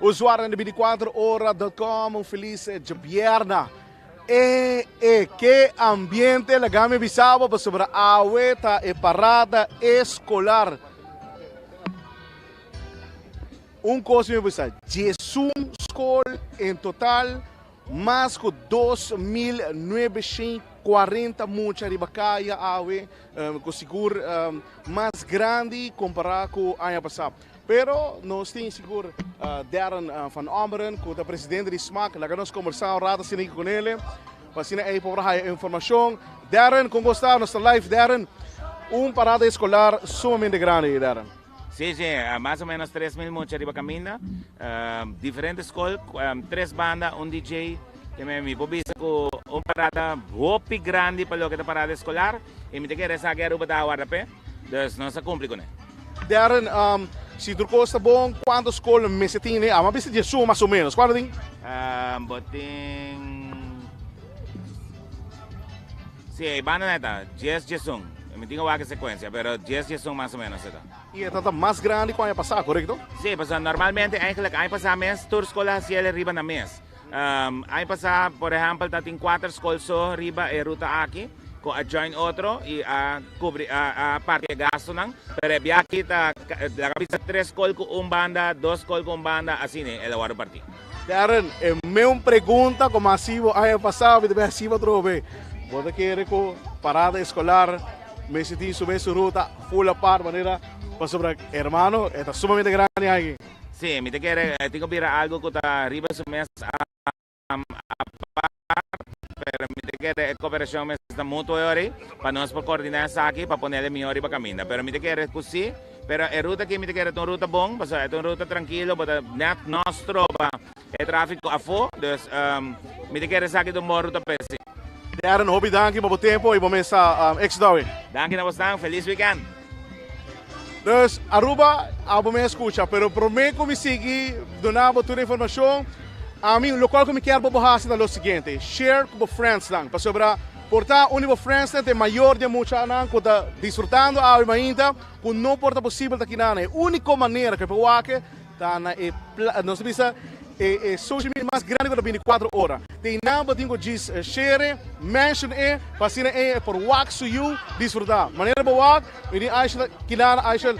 Usuarionan di 24 ora dot com un felis djabierna. E e ke ambiente laga mi bisa bo pasobra awe ta e parada eskolar. Un kos mi bisa, 11 skol en total Mas ku 2940 mucha riba kaya awe, ku sigur mas grandi kompará ku aña pasá. Pero nos tin sigur Darren van Ommeren ku ta presidente di smak. Laga nos kombersá un rato asina aki ku nele pa asina ei por haya informashon. Darren, kon bo sta? Nos ta live Darren. Un parada eskolar sumamente grandi Darren. Sí, sí, mas o menos 3000 mucha riba caminda. Diferente school, tres banda, un DJ. Que me, mi por bisa cu un parada hopi grandi pa loke ta parada escolar. Y mi ta kere sa que Aruba ta awarda p'e. Dus nos a cumpli cune. Darren, si tur cos ta bon, cuanto school mester tin? Amo a bisa diesun mas o menos. Cuanto tin? Bo tin. Sí, e banda nan e ta dies diesun. Mi tin ku wak e sekuensia, pero dies diesun mas o menos e ta. I e ta ta mas grandi ku aña pasá, korekto? Sí, pasobra normalmente eigenlijk aña pasá mes tur skol a hasi el riba nan mes. Aña pasá, por ehèmpel, ta tin kuater skol so riba e ruta aki ku a join otro i a kubri a a parti e gastunan. Pero e biaha aki ta laga bisa tres skol ku un banda, dos skol ku un banda, asina el a wòrdu partí. Darren, e meun pregunta ku mi a hasi bo aña pasá, mi ta bin hasi bo atrobe. Bo ta kere ku parada eskolar mester tin su mes ruta full apart manera pasobra hermano e ta sumamente grandi aki? Sí, mi ta kere e tin ku bira algu ku ta riba su mes apart, pero mi ta kere e koperashon mester ta mutuo e ora ei pa nos por koordiná esaki pa ponele mihó riba kaminda. Pero mi ta kere ku sí. Pero e ruta aki mi ta kere ta un ruta bon, pasobra e ta un ruta trankilo, bo ta net no stroba e trafiko afó, dus mi ta kere esaki ta un bon ruta p'e si. Darren, hopi danki pa bo tempo y bo mesa éxito awe. Danki na bosnan, feliz weekend. Dus Aruba, abo mes scucha, pero prome cu mi sigui duna bo tur e informacion, ami locual cu mi kier pa bo haci ta lo siguiente, share cu bo friendsnan, pasobra por ta un di bo friendsnan ta e mayor di e muchanan cu ta disfrutando awe mainta, Ku no por ta posibel ta kinan. E úniko manera ku e por wak ta na e nos ta bisa e social media mas grandi ku ta bini kuatro ora. Te einan bo tin ku djis shere, mention e, pa asina e por wak su yu disfrutá. Manera bo wak, mi di Aishel ta kinan Aishel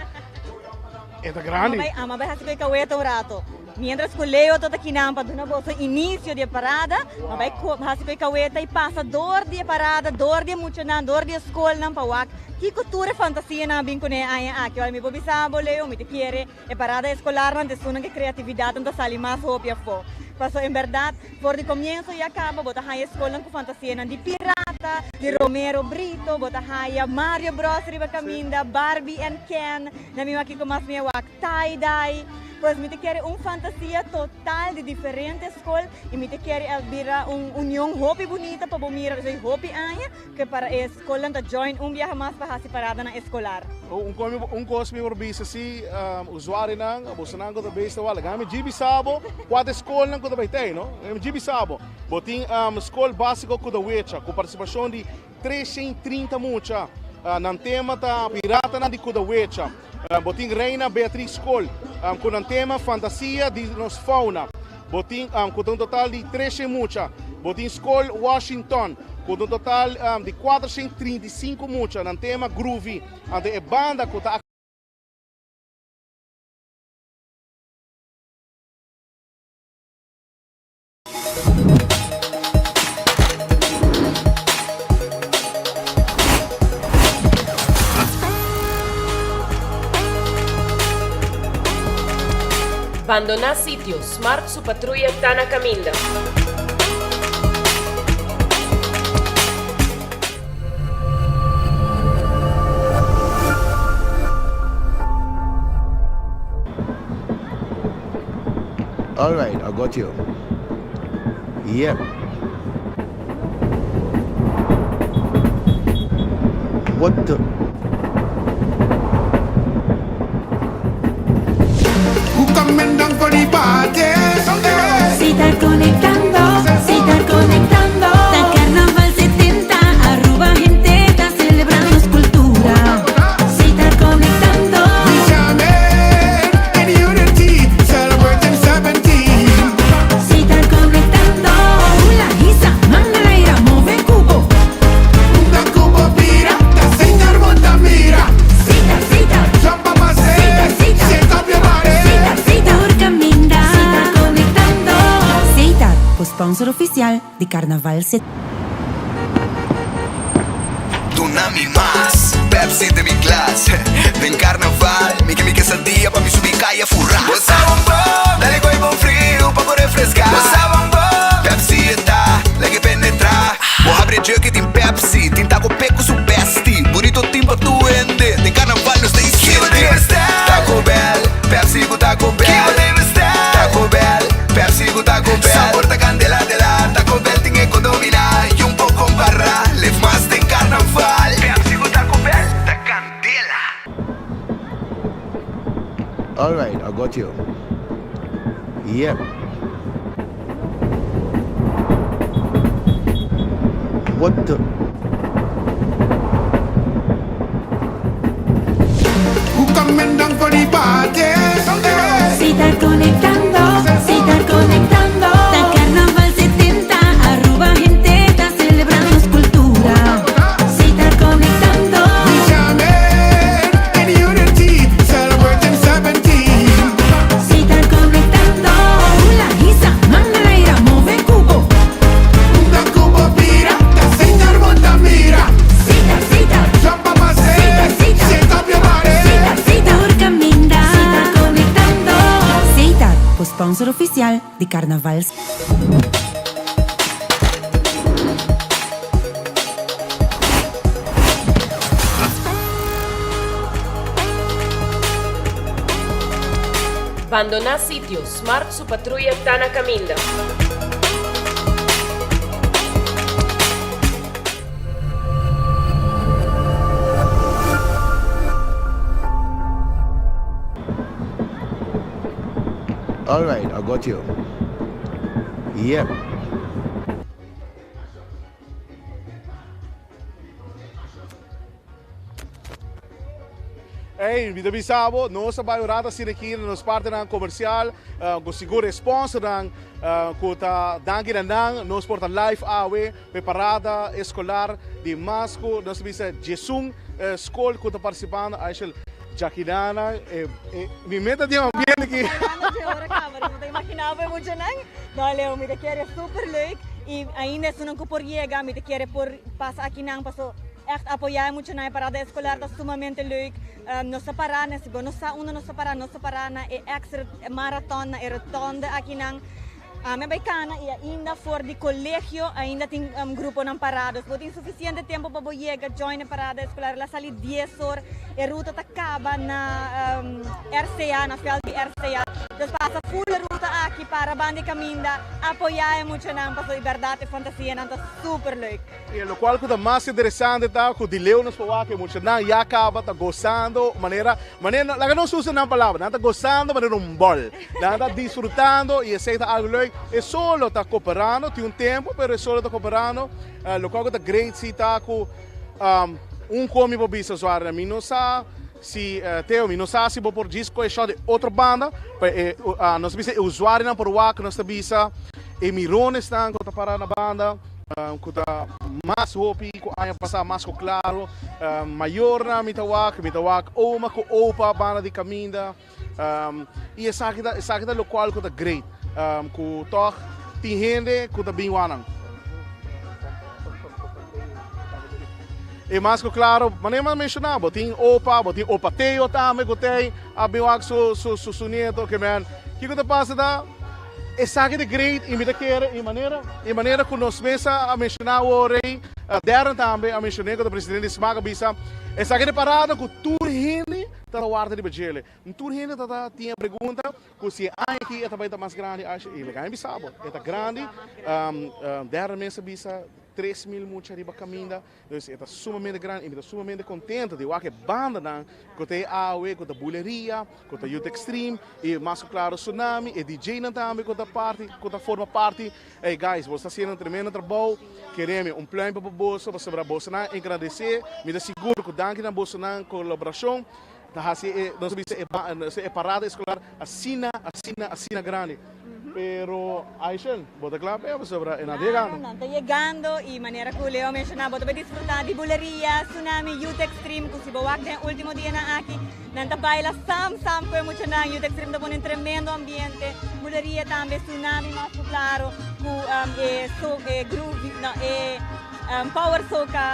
e ta grandi. Ama bai hasi ku e kaweta un rato. Mientras ku Leo ta ta kinan pa duna boso inisio di e parada, ma bai hasi ku e kaweta i pasa dor di e parada, dor di e muchanan, dor di e skolnan pa wak kiko tur e fantasianan a bin kuné e aña aki. Ora mi por bisa bo, Leo, mi ta kere e parada eskolarnan ta esunnan ku e kreatividatnan ta sali mas hopi afó. Pasobra en bèrdat for di komienso ya kaba bo ta haña e skolnan ku fantasianan di pirata, di Romero Brito, bo ta haña Mario Bros riba kaminda, Barbie and Ken, na mi wak kiko mas mi a wak, tie-dye. Pues mi ta kere un fantasia total di diferente skol i mi ta kere a bira un union hopi bunita pa bo mira despues di hopi aña ke para e skolnan ta join un biaha mas pa hasi paradanan eskolar. Un un kos mi por bisa si usuarionan, bosonan ku ta bes ta wak, mi dji bisa bo kua ta e skolnan ku ta bai tei no, mi dji bisa bo, bo tin skol básiko Kudawecha ku partisipashon di 330 mucha. Nan tema ta Piratanan di Kudawecha. Bo tin Reina Beatriz Skol ku nan tema Fantasia di nos fauna. Bo tin ku ta un total di 300 mucha. Bo tin Skol Washington ku ta un total di 435 mucha. Nan tema Groovy. Anto e banda ku ta. Bandoná sitio, Smart su patruya ta na kaminda. All right, I got you. Yep. What the? Who coming down for the party? sponsor oficial di Carnaval 70. Duna mi mas Pepsi den mi glas Den carnaval mi ke mi quesadilla pa mi subi caya fura Bo sa bon bon, dale gooi bon friu pa bo refresca Bo sa bon bon, Pepsi e ta, lag'e penetra Bo habri e jug y tin Pepsi, tin taco pe cu su bestie Burrito tin pa tur hende, den carnaval nos ta insisti Taco Bell, Pepsi cu Taco Bell Taco Bell, Pepsi cu Taco Bell Sabor ta candela de la Taco Bell tin e cu domina Y un poco compara, leef mas den carnaval Pepsi cu Taco Bell ta candela. Alright, I got you. Yep. What the. Si ta conectando, si ta conectando. Ta Carnaval 70, Aruba hende ta celebra nos cultura. Si ta conectando. Si ta conectando. Hula, hisa, manga laira, move cubo. Sita, sita. Sita, sita. Sita, sita. Tur caminda. Si ta conectando. Sita, sponsor oficial di Carnaval. Bandoná sitio, Smart su patruya ta na caminda. Alright, I got you. Yep. Hey, mi ta bisa bo, nos a bai un rato asina aki na nos partenan comercial, cu sigur e sponsornan cu ta danki na nan, nos por ta live awe pa e parada escolar di mas cu nos ta bisa diesun scol cu ta participando. Aishel, Jaquinana, mi meta di ambiente aki. Parando dje ora caba, no ta imagina bo e muchanan. No Leo, mi ta kere super leuk y ainda esunnan cu por yega, mi ta kere por pasa akinan paso. Echt apoyá e muchanan e parada escolar ta sumamente leuk. Nos ta pará na, si bo no sa unda nos ta pará, nos ta pará na e ex marathon, na e rotonde akinan. Ami a bai cana y ainda for di colegio ainda tin gruponan pará. Dus bo tin suficiente tempo pa bo yega join e parada escolar. El a sali dies or, e ruta ta caba na RCA, na veld di RCA. Dus pasa full e ruta aki, para banda e caminda, apoyá e muchanan pasobra di berdad e fantasianan ta super leuk. E locual cu ta mas interesante ta cu di leu nos por wak e muchanan ya caba ta gozando manera, manera, laga nos usa nan palabra, nan ta gozando manera un bol. Nan ta disfrutando y esey ta algo leuk. E solo ta cooperando, tin un tempo pero e solo ta cooperando. Locual cu ta great si ta cu un con mi por bisa Suarna, mi no sa si, Theo, mi no sa si bo por djis coge shot di otro banda, pa e, nos ta bisa e usuarionan por wak, nos ta bisa e mironesnan cu ta para na banda. Ku ta mas hopi ku aña pasá, mas ku klaro. Mayornan mi ta wak, mi ta wak oma ku opa banda di kaminda. I esaki ta esaki ta lokual ku ta great. Ku tòg tin hende ku ta bin wak nan. I mas ku klaro, manera mi a menshoná, bo tin opa, bo tin opa Teo tambe ku t'ei a bin wak su su nieto. Ke men, kiko ta pasa ta? Esaki ta great y mi ta kere y manera y manera cu nos mes a menciona awor rey Darren tambe a mencione cu ta presidente di smaak a bisa esaki ta e parada cu tur hende ta warda riba djele tur hende ta ta tin e pregunta cu si e aña aki e ta bay ta mas grandi y laga mi bisa bo e ta grandi Darren mes a bisa 3000 mucha riba caminda. Dus e ta sumamente grandi y mi ta sumamente contento di wak e bandanan cu ta e awe, cu ta Buleria, cu ta Youth Extreme y mas cu claro Tsunami, e DJnan tambe cu ta parti, cu ta forma parti. Ey guys, boso ta haciendo un tremendo trabou, keremi un pluimpje pa boso pasobra bosonan engrandece, mi ta sigur cu danki na bosonan colaboracion ta haci e, nos ta bisa e, e parada escolar asina, asina, asina grandi. Pero Aishel, bo ta kla p'e pasobra e nan ta yegando. Claro, nan ta yegando y manera cu Leo a menciona bo ta bay disfruta di Buleria, Tsunami, Youth Extreme cu si bo wak den e ultimo dianan aki. Nan ta baila sam sam ku e muchanan. Youth Extreme ta pone un tremendo ambiente. Buleria tambe, Tsunami mas ku klaro ku e so e groove no e Power Soca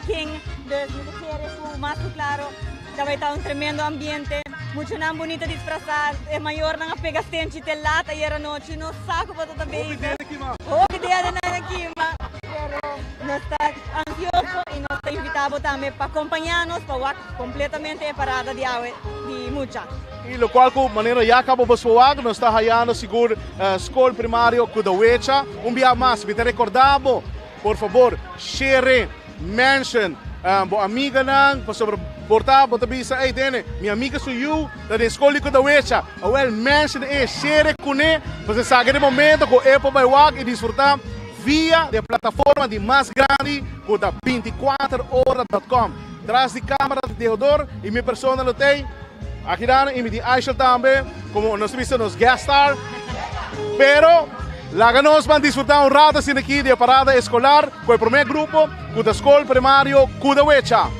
King. Dus mi ta kere ku mas ku klaro ta bai ta un tremendo ambiente. Muchanan bunita disfrasá. E mayornan a pega stenchi te lat ayer anochi. No sa ku bo ta ta bezig. Hopi dedenan a kima. Pero nos ta ansioso y nos ta invita bo tambe pa compaña nos pa wak completamente e parada di awe di mucha. Y locual cu manera ya caba bo su wak, nos ta hayando sigur Scol Primario Kudawecha. Un bia mas mi ta recorda bo, por favor, share, mention bo amiganan, pasobra por ta bo ta bisa, ey Dene, mi amiga su yu ta den Scol di Kudawecha. Awel, mention e, share cune, pasobra esaki ta e momento cu e por bay wak y disfruta Via di e plataforma di mas grandi ku ta 24 ora dot com. Tras di kamera ta Theodor i mi persona lo tei aki dana i mi tin Aishel tambe komo nos ta bisa nos guest star. Pero laga nos ban disfruta un rato asina aki di e parada eskolar ku e prome grupo ku ta Skol Primario Kudawecha.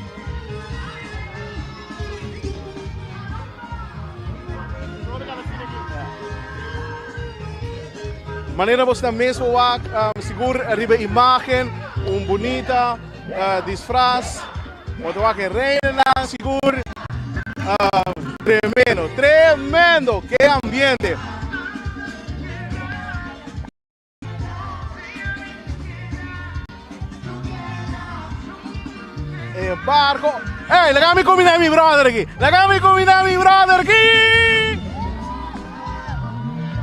Manera bo sta mes bo wak sigur riba e imagen un bunita disfraz. Bo ta wak e reinanan sigur. Tremendo, tremendo! Ke ambiente! E barco. Hey, laga mi combinar mi brother aquí. Laga mi combinar mi brother aquí.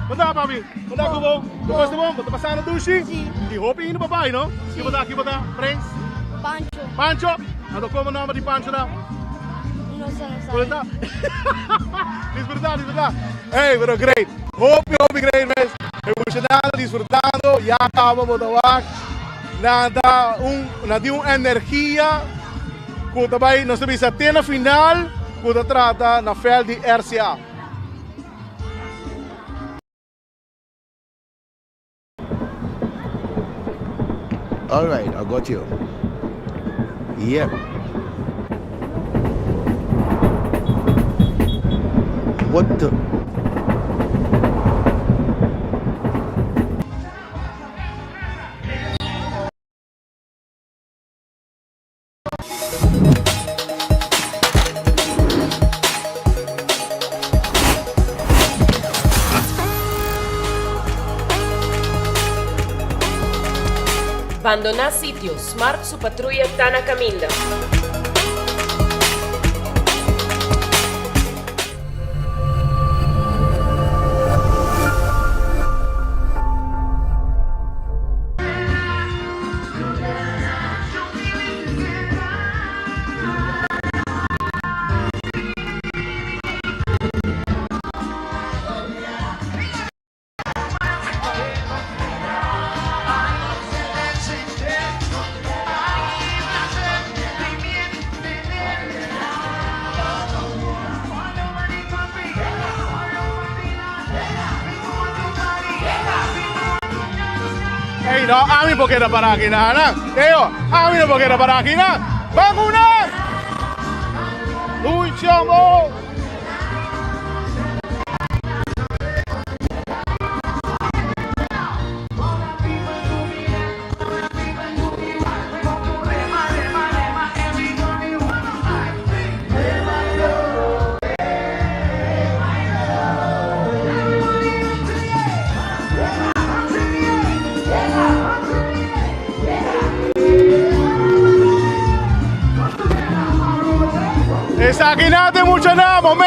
Bota papi. Bota kubo. Kubo está bom? Bota pasando dushi? Sí. Y hopi indo papai, no? Sí. Ki bota, ki bota? Prins? Pancho. Pancho? Ando como nombre di Pancho na? No sé, no ¿Cómo sabe. está? Disfruta, disfruta. Hey, pero great. Hopi, hopi great, mes. Emocionado, disfrutando. Ya acaba bota wak. Nan ta un, nan tin un energia ku ta bai, nos ta bisa te na final ku ta trata na veld di RCA. All right, I got you. Yep. What the? Bandoná sitio, Smart su patruya ta na kaminda. Ey, no, ami por keda para aki na, na. Eo, ami no por keda para aki na. Vacuna! Luchamos! Esaki na te mucha na momento.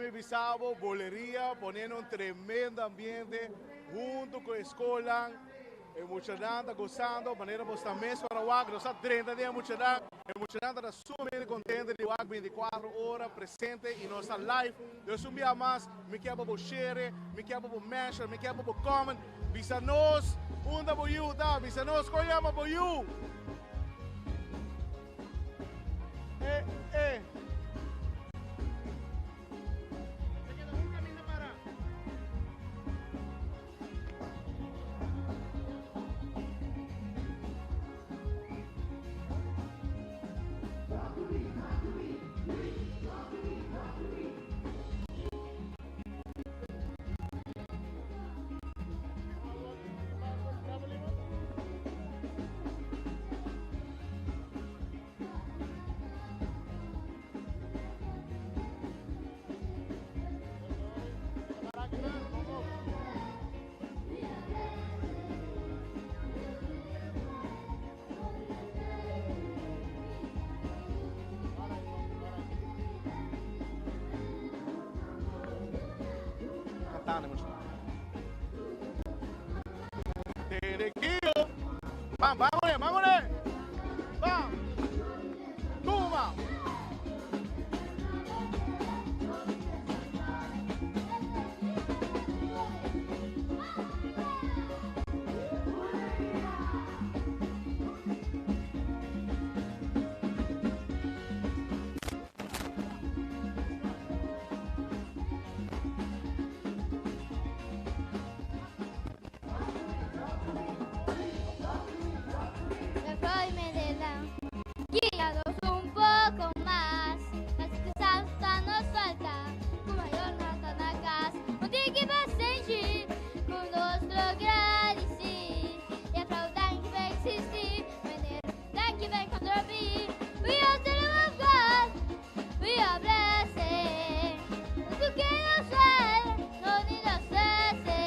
mi bisa bo, Boleria poniendo un tremendo ambiente hunto cu e scolnan. E muchanan ta gozando, manera bo sta mes ora wak, nos a drenta den e muchanan. E muchanan ta sumamente contento di wak 24 ora presente y nos ta live. Dus un bia mas, mi kier pa bo share, mi kier pa bo mention, mi kier pa bo comment. Bisa nos unda bo yu ta, bisa nos con yama bo yu. Eh, eh. Cantando, mucho. Terequillo. Bam, vámonos, vámonos. Bam. Tuma. Guíanos un poco más, mas que Santa nos falta, con mayor natanacas, un tiki pasenji, con nuestro gradici, y afraudan que va a existir, venir, dan que va a encontrar we are the love of God, we are blessed, tu que no ser, no ni lo sé,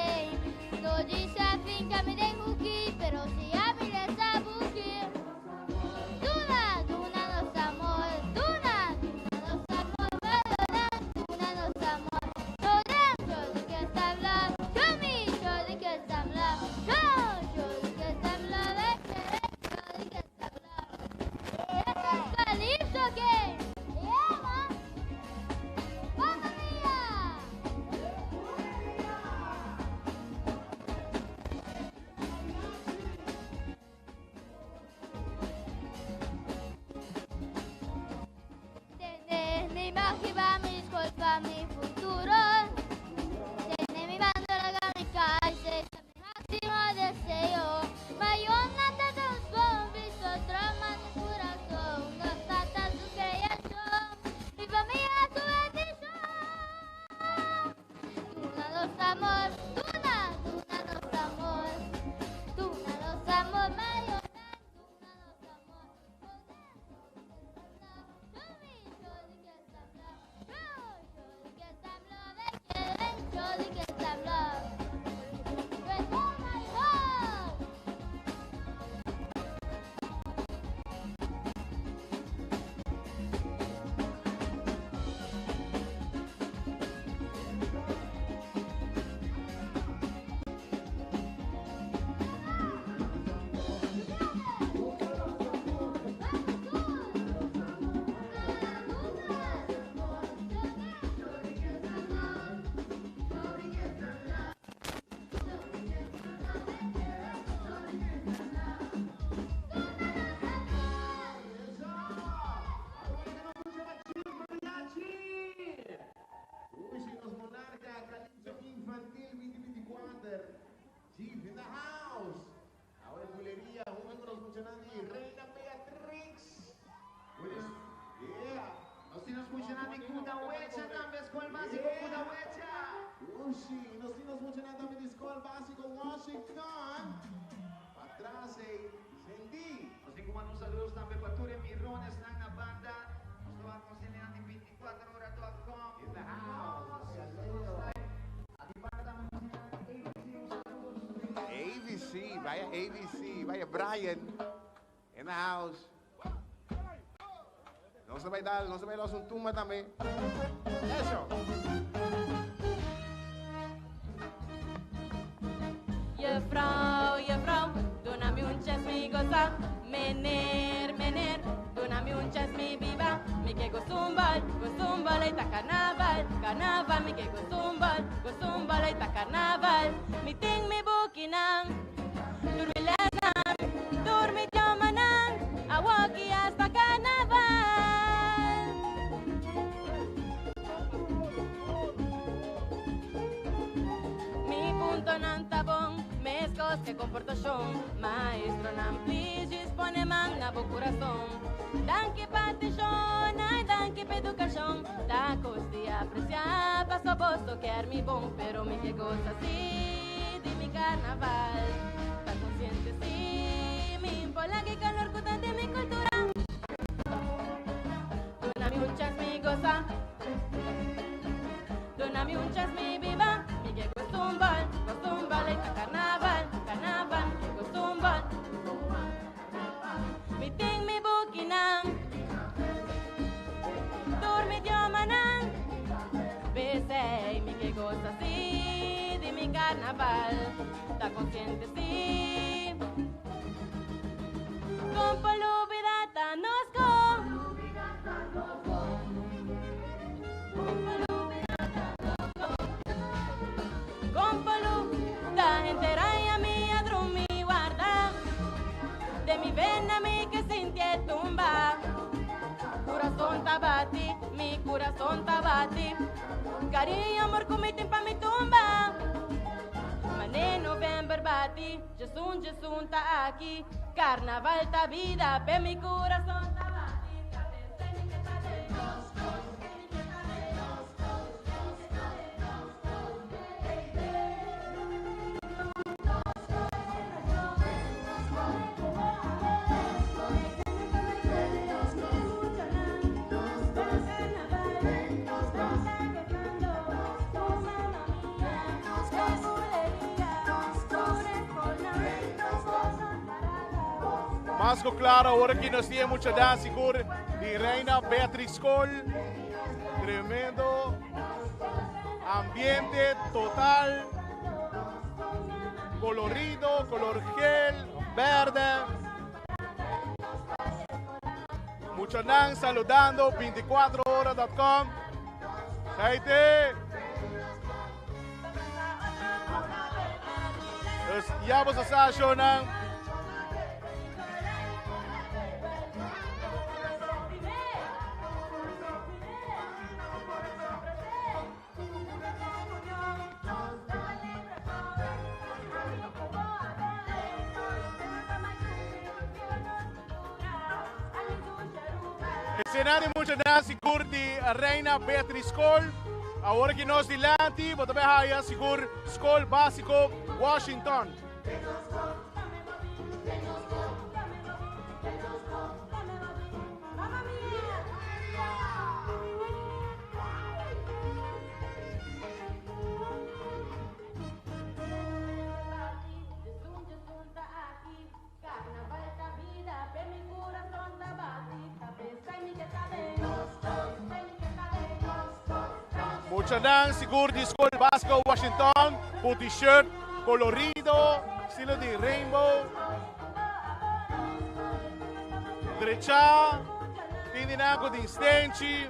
no dice a finca mi de juki, pero si a mi les abuki. Duna, duna nos amor, duna, duna nos amor, valoran, duna nos amor. Lloran, yo de que está hablar, yo mi, yo de que está hablar, yo, yo de que está hablar, yo de que está hablar. Eso es Calypso que, yeah, ma. ¡Mamma mía! Tener mi magia, mi disculpa, mi futuro. Tener mi bandera, mi casa, es mi máximo deseo. Mayona tata zombies, otra mi corazón. No tata su creación, mi familia su bendición. Duna nos amor, duna, duna nos amor. Duna nos amor, Mayona, duna nos amor. Uy, si nos monarca Calypso Infantil 2024. Chief in the house. Ahora en Bulería, junto con los Muchanandi, Reina Beatrix. With his, yeah. Nos tin muchanan di Kudawecha tambe, Skol Basico Kudawecha. Uy, nos tin muchanan tambe di Skol Basico Washington. Patras, eh, Cindy. Nos tin un saludos tambe pa tur e Mirones na banda. Nos ta con 24ora.com. In the house. Aki banda tambe nos tin ABC, saludos. ABC, vaya ABC, vaya Brian. In the house. Nos ta bai dal, nos ta bai los un tumba tambe. Eso. Juffrouw, juffrouw, duna mi un chens mi gosa. Meneer, meneer, duna mi un chens mi biba. Mi ke gosa un bal, gosa un bal, ta carnaval, carnaval. Mi ke gosa un bal, gosa un bal, ta carnaval. Mi tin mi bukinan, tur mi lesnan, tur mi idiomanan, awoki hasta carnaval. Mi puntonan ta bon, mescos cu comportacion. Maestronan, please, just pone man na bo curason. Danki pa atencion, ay danki pa educacion. Ta cos di aprecia, paso boso kier mi bon, pero mi ke gosa si di mi carnaval. Ta consciente si, mi impola que calor cu ta di mi cultura. Duna mi un chens mi gosa. Duna mi un chens mi biba. Mi ke gosa un bal, gosa un bal, ta carnaval, carnaval. Mi ke gosa un bal. Mi tin mi bukinan. Tur mi idiomanan. Pesey, mi ke gosa si di mi carnaval. Ta consciente si. Con polubida ta nos con. Con polu, ta entera mi a drumi warda. De mi vena mi ke sinti tumba. Curason ta bati, mi curason ta bati. Cariño, amor cu mi tin pa mi tumba. Mane november bati, Jesus, Jesus ta aki. Carnaval ta bida, pe mi curason ta bati. Mas cu claro, awor aki nos tin mucha dans sigur di Reina Beatrix School. Tremendo ambiente total. Colorido, color gel, berde. Muchanan saludando 24hora.com. Gente. Dus ya bo sa shownan. Escenario mucha dans sigur di Reina Beatriz School. Awor aki nos dilanti, bo ta bay haya sigur School Basico Washington. Muchanan sigur di School Basico Washington, ku t-shirt colorido, estilo di rainbow. Drecha, tin di nan ku tin stenchi,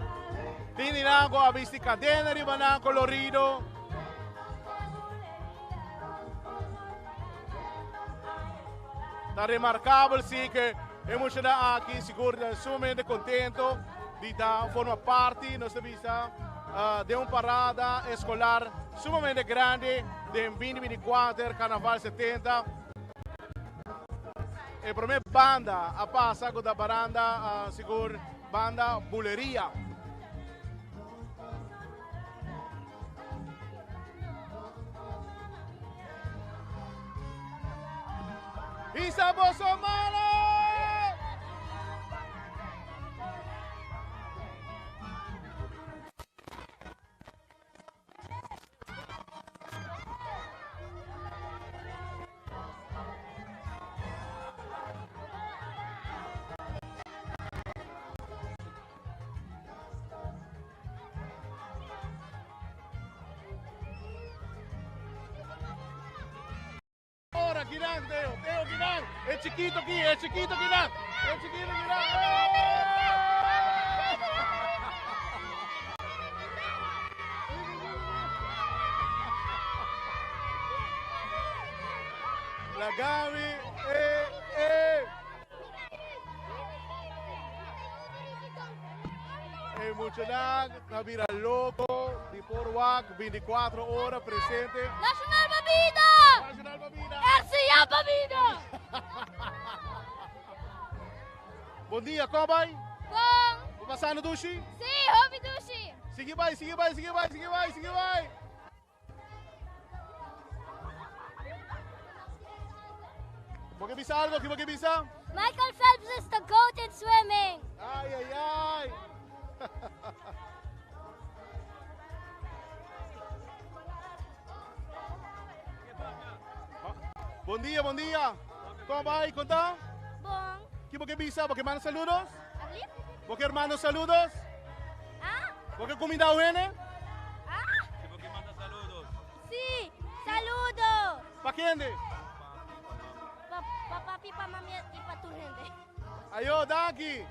tin di nan ku a bisti cadena riba nan colorido. Ta remarcabel si que e muchanan aki sigur ta sumamente contento di ta forma parti, nos ta bisa, den un parada escolar sumamente grandi den 2024 Carnaval 70. E prome banda a pasa cu ta baranda sigur banda Buleria. Isa boso mano! Akinan, Teo, Teo, akinan. E chikito aki, e chikito akinan. E chikito akinan. Lagami, eh, eh. E muchanan ta bira loco di por wak 24 ora presente. Nacional pa bida! Nacional pa bida! RCA pa bida! Bon dia, kon bai? Bon! Bo pasando dushi? Si, hopi dushi! Sigui bai, sigui bai, sigui bai, sigui bai, sigui bai! Bo ke bisa algo? Ki bo ke bisa? Michael Phelps is the goat in swimming. Ay, ay, ay. Bon dia, bon dia. Kon bai? Kon ta? Bon. Ki bo ke bisa? Bo ke manda saludos? Alblief? Bo ke manda saludos? Ah? Bo ke kuminda wene? Ah? Si bo ke manda saludos. Si, saludo. Pa kende? Pa, pa papi, pa mami y pa tur hende. Ayo, danki.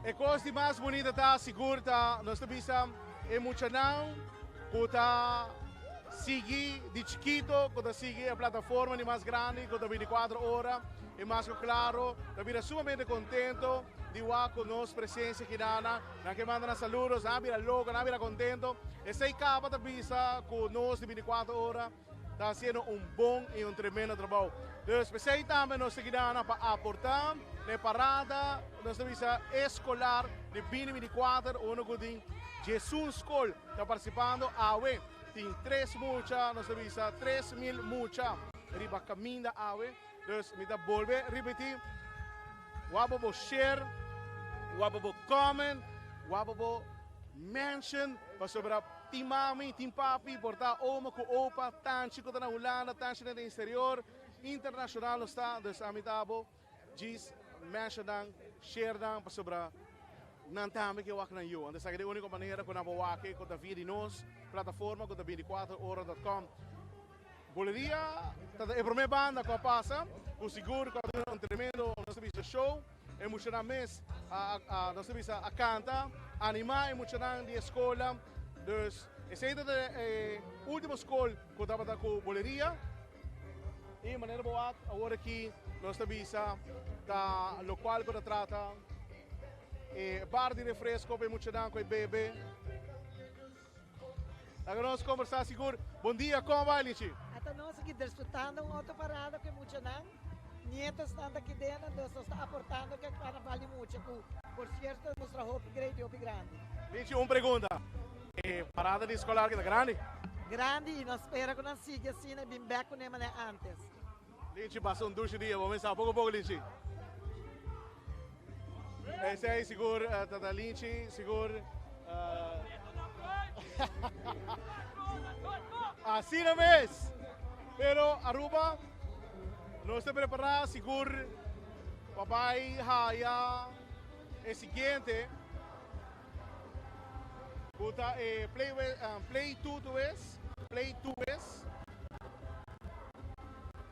E kos di mas bunita ta sigur ta nos ta bisa e muchanan ku ta sigui di chikito, ku ta sigui e plataforma di mas grandi ku ta 24 ora i mas ku klaro ta bira sumamente kontento di wak ku nos presensia kidana. Nan ke manda nan saludos, nan a bira loko, nan a bira kontento. Esei kaba ta bisa ku nos di 24 ora ta haciendo un bon y un tremendo trabou. Dus p'esey tambe nos ta kidana pa aporta n'e parada, nos ta bisa escolar di bini 24, unda cu tin diesun scol ta participando awe. Tin tres mucha, nos ta bisa 3000 mucha riba caminda awe. Dus mi ta bolbe ripiti, wak bo bo share, wak bo bo comment, wak bo bo mention pasobra. Tin mami, tin papi, por ta oma ku opa, tanchi ku ta na Hulanda, tanchi na den exterior, internacional nos ta, dus ami ta bo djis mention nan, share nan, pasobra nan tambe ke wak nan yu. Anto esaki ta e uniko manera ku nan por wak e ku ta via di nos plataforma ku ta 24 ora dot com. Buleria ta e prome banda ku a pasa, ku sigur ku a duna un tremendo, nos ta bisa show. E muchanan mes a, a, nos ta bisa, a canta, anima e muchanan di e scola. Dus esey ta e ultimo school cu tabata cu boleria. Y manera bo wak awor aki nos ta bisa ta locual cu ta trata e bar di refresco pa e muchanan cu e bebe. Laga nos conversa sigur. Bon dia, con bai Lichi? Ata nos aki disfrutando un otro parada cu e muchanan. Nietosnan ta kidena, dus nos ta aportando ke carnaval di mucha cu por cierto ta mustra hopi great y hopi grandi. Lichi, un pregunta. E parada di escolar aki ta grandi? Grandi y nos spera cu nan sigui asina y bin bek cune manera antes. Lichi, pasa un dushi dia. Bo mensá poco poco, Lichi. Esey sigur tata Lichi, sigur. Asina mes. Pero Aruba nos ta prepara sigur pa bay haya e siguiente cu ta e play play two to es, play two es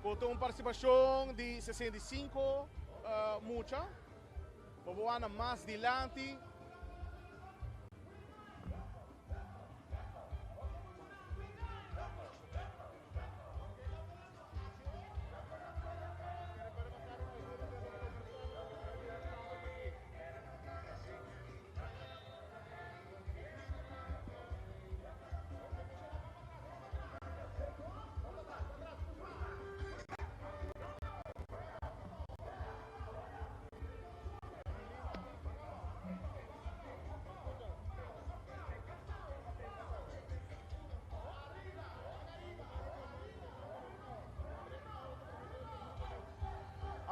cu ta un participacion di 65 mucha. Bo por wak mas dilanti.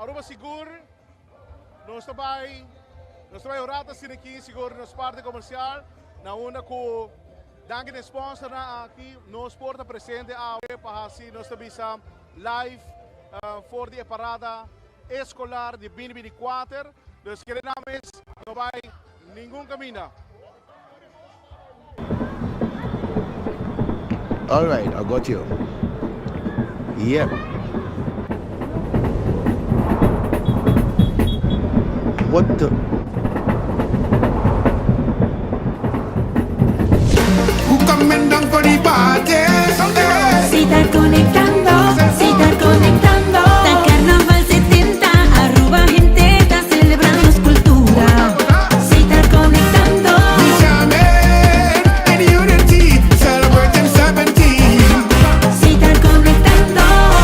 Aruba sigur nos ta bai nos ta bai un rato asina aki sigur nos parte comercial na unda cu danki na e sponsornan aki nos por ta presente awe pa haci nos ta bisa live for di e parada escolar di bini bini kuater, dus kere nan mes no bai ningun caminda. Alright, I got you. Yep. What the? Who coming down for the party? Si ta conectando, si ta conectando. Ta Carnaval 70, Aruba hende ta celebrando nos cultura. Si ta conectando. In unity, celebrating 17. Si ta conectando.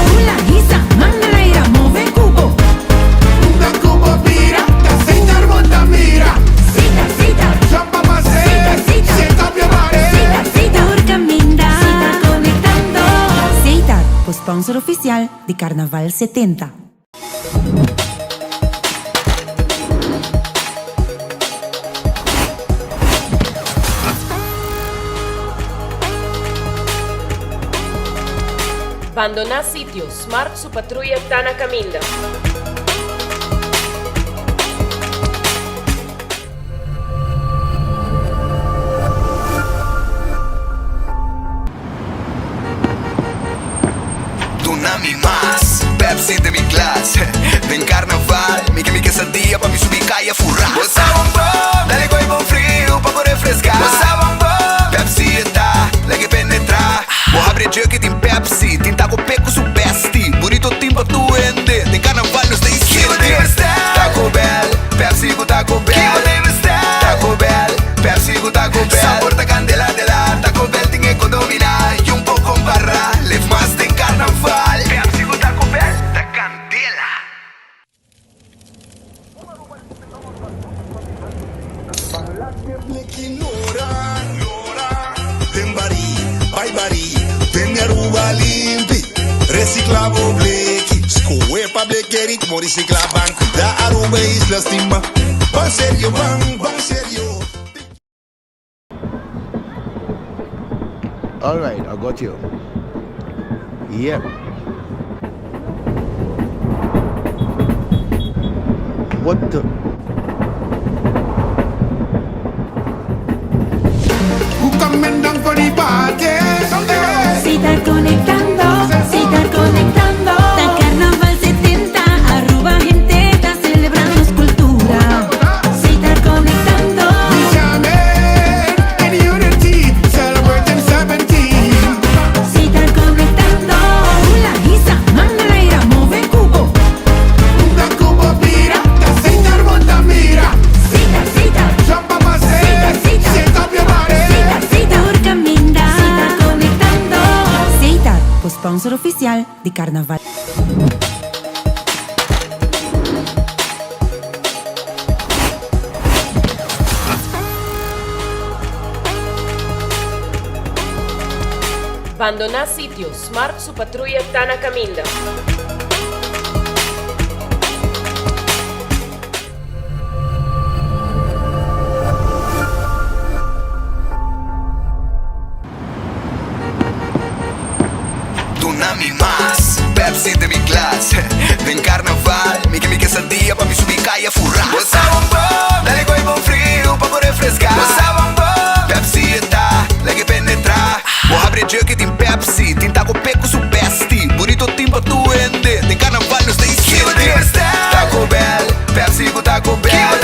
Hula, hisa, manga laira, move cubo. Unda cubo bira, ta Setar bo ta mira. Si ta, si ta. Jump up and say, Si ta, si ta. shake up your body. Si ta, si ta. Tur caminda. Si ta conectando. Setar, sponsor oficial di Carnaval 70. Bandona sitio, Smart su patruya ta na caminda. Duna mi mas, Pepsi den mi glas. Den carnaval, mi ke mi quesadilla pa mi subi caya fura. Bo sa un bon, dale coy bon frio pa bo refresca. Bo sa un bon, Pepsi ta, lag'e penetra. Bo habri jug tin Pepsi, tin taco peco su bestie. Burrito tin pa tur hende, den carnaval nos ta sinti. Taco Bell, Pepsi cu Taco Bell. Taco Bell, Pepsi cu Taco Bell. Sabor ta candela de la, Taco Bell tin e domina. Y un poco compara, leef mas den carnaval. Pepsi cu Taco Bell, ta candela. Lora, den bari, bai bari, den Aruba limpi, recicla bo bleki, scohe pa bleki ritmo, recicla ban, da Aruba isla stima, ban serio, ban, ban serio. Alright, I got you. Yep. What the? Who coming down for the party? Si ta conectando, si ta conectando. Ta Carnaval 70, Aruba hende ta celebrando nos cultura. Si ta conectando. In unity, celebrating 17. Si ta conectando. Hula, hisa, manga laira, move cubo. Unda cubo bira, ta Setar bo ta mira. Si ta, si ta. Jump up and say, Si ta, si ta. shake up your body. Si ta, si ta. Tur caminda. Si ta conectando. Setar, sponsor oficial di Carnaval. Bandona sitio, Smart su patruya ta na caminda. Duna mi mas, Pepsi den mi glas. Den carnaval, mi ke mi quesadilla pa mi subi caya fura. Bo sa un bon, dale coy bon frio pa bo refresca. Bo sa un bon, Pepsi ta, lag'e penetra. Bo habri jug tin Pepsi, tin taco peco su bestie. Burrito tin pa tur hende, den carnaval nos ta sinti. Taco Bell, Pepsi cu Taco Bell.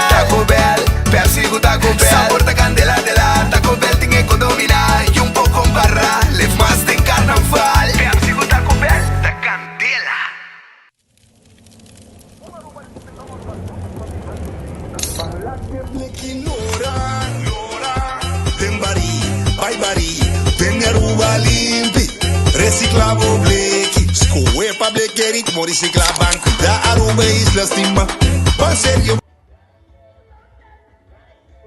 Taco Bell, Pepsi cu Taco Bell. Sabor ta candela de la, Taco Bell tin e domina. Y un poco compara, leef mas den carnaval. Pepsi cu Taco Bell, ta candela. Lora, den bari, bai bari, den Aruba limpi, recicla bo bleki, scohe pa bleki ritmo, recicla ban, da Aruba isla stima, ban serio.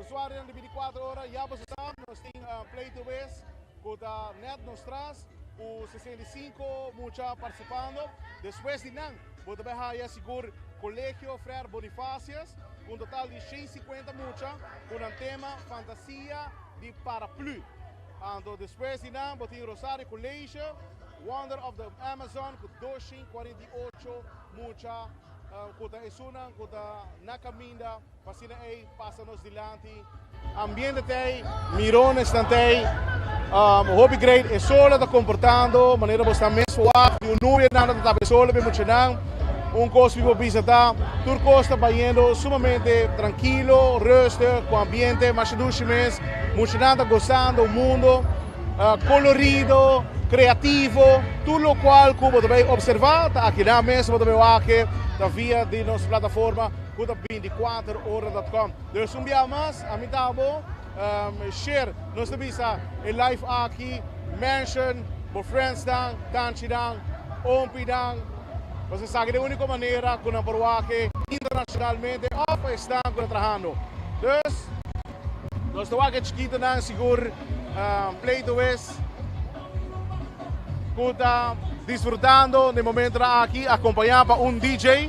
Usuario di 24 ora, ya bo sa, nos tin Play to West, cu ta net nos tras, cu 65 mucha participando. Despues di nan, bo ta bay haya sigur Colegio Frère Bonifacius, cu un total di 150 mucha, cu nan tema Fantasia di Paraplu. Anto despues di nan, bo tin Rosario College, Wonder of the Amazon, cu 248 mucha, cu ta esunnan cu ta na caminda pa asina ey pasa nos dilanti. Ambiente t'ey, mirones nan t'ey. Um, hopi great, e solo ta comportando, manera bo sta mes verwacht, di un nubia nan ta tapa e solo pe muchanan. Un cos mi por bisa ta, tur cos ta bayendo sumamente tranquilo, rustig, cu ambiente masha dushi mes. Muchanan ta gozando un mundo uh, colorido, creativo, tur locual cu bo ta bay observa ta akinan mes bo ta bay wak ta via di nos plataforma cu ta 24ora.com. Dus un bia mas, ami ta bo um, share, nos ta bisa e live aki, mention bo friends dan, tanchi dan, ompi dan, Pasobra esaki ta e úniko manera ku nan por wak internashonalmente òf pa esnan ku ta trahando. Dus, nos ta wak e chikitonan sigur pleito wes ku ta disfrutando den momentonan aki akompañá pa un DJ.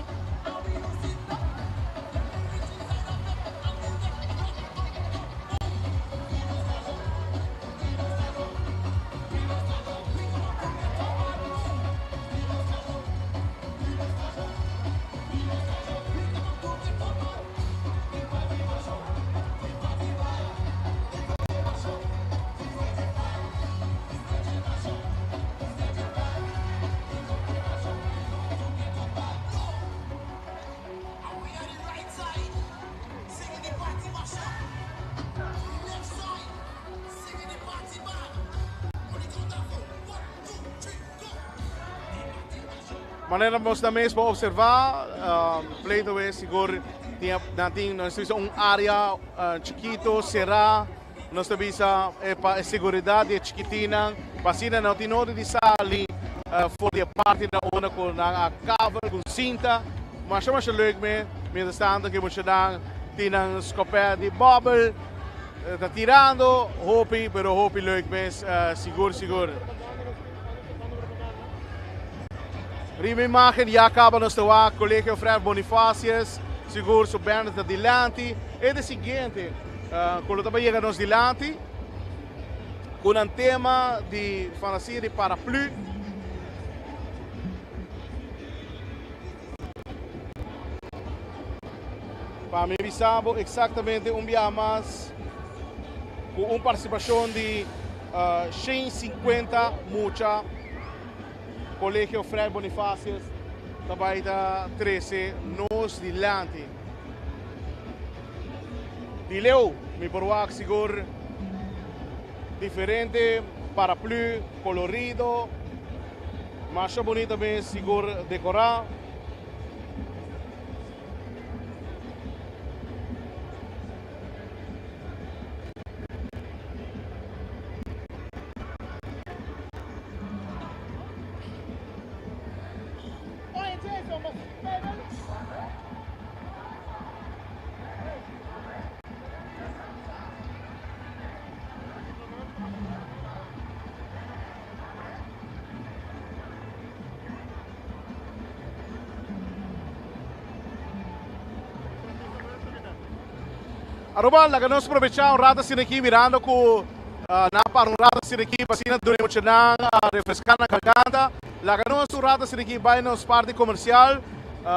Manera nos ta mes por observa, Pleito West sigur tin nan tin nos ta bisa un area chikito será, nos ta bisa pa e seguridad di e chikitinnan, pa asina no tin nodi di sali for di e parti na unda ku nan a cover ku sinta. Masha masha leuk me, mientras tanto ku e muchanan tin nan skopet di bòbel. Ta tirando hopi pero hopi leuk mes sigur sigur. Riba imagen ya caba nos ta wak Colegio Frère Bonifacius sigur su banner ta dilanti. E de siguiente cu lo ta bay yega nos dilanti cu nan tema di fantasia di paraplu. Pa mi bisa bo exactamente un biaha mas cu un participacion di 150 mucha Colegio Frère Bonifacius ta bay ta trece nos dilanti. Di leu mi por wak sigur diferente paraplu colorido. Masha bonita mes sigur decora. Aruba, laga nos probecha un rato asina aki mirando cu nan a para un rato asina aki pa asina duna e muchanan refresca nan garganta. Laga nos un rato asina aki bay nos parti comercial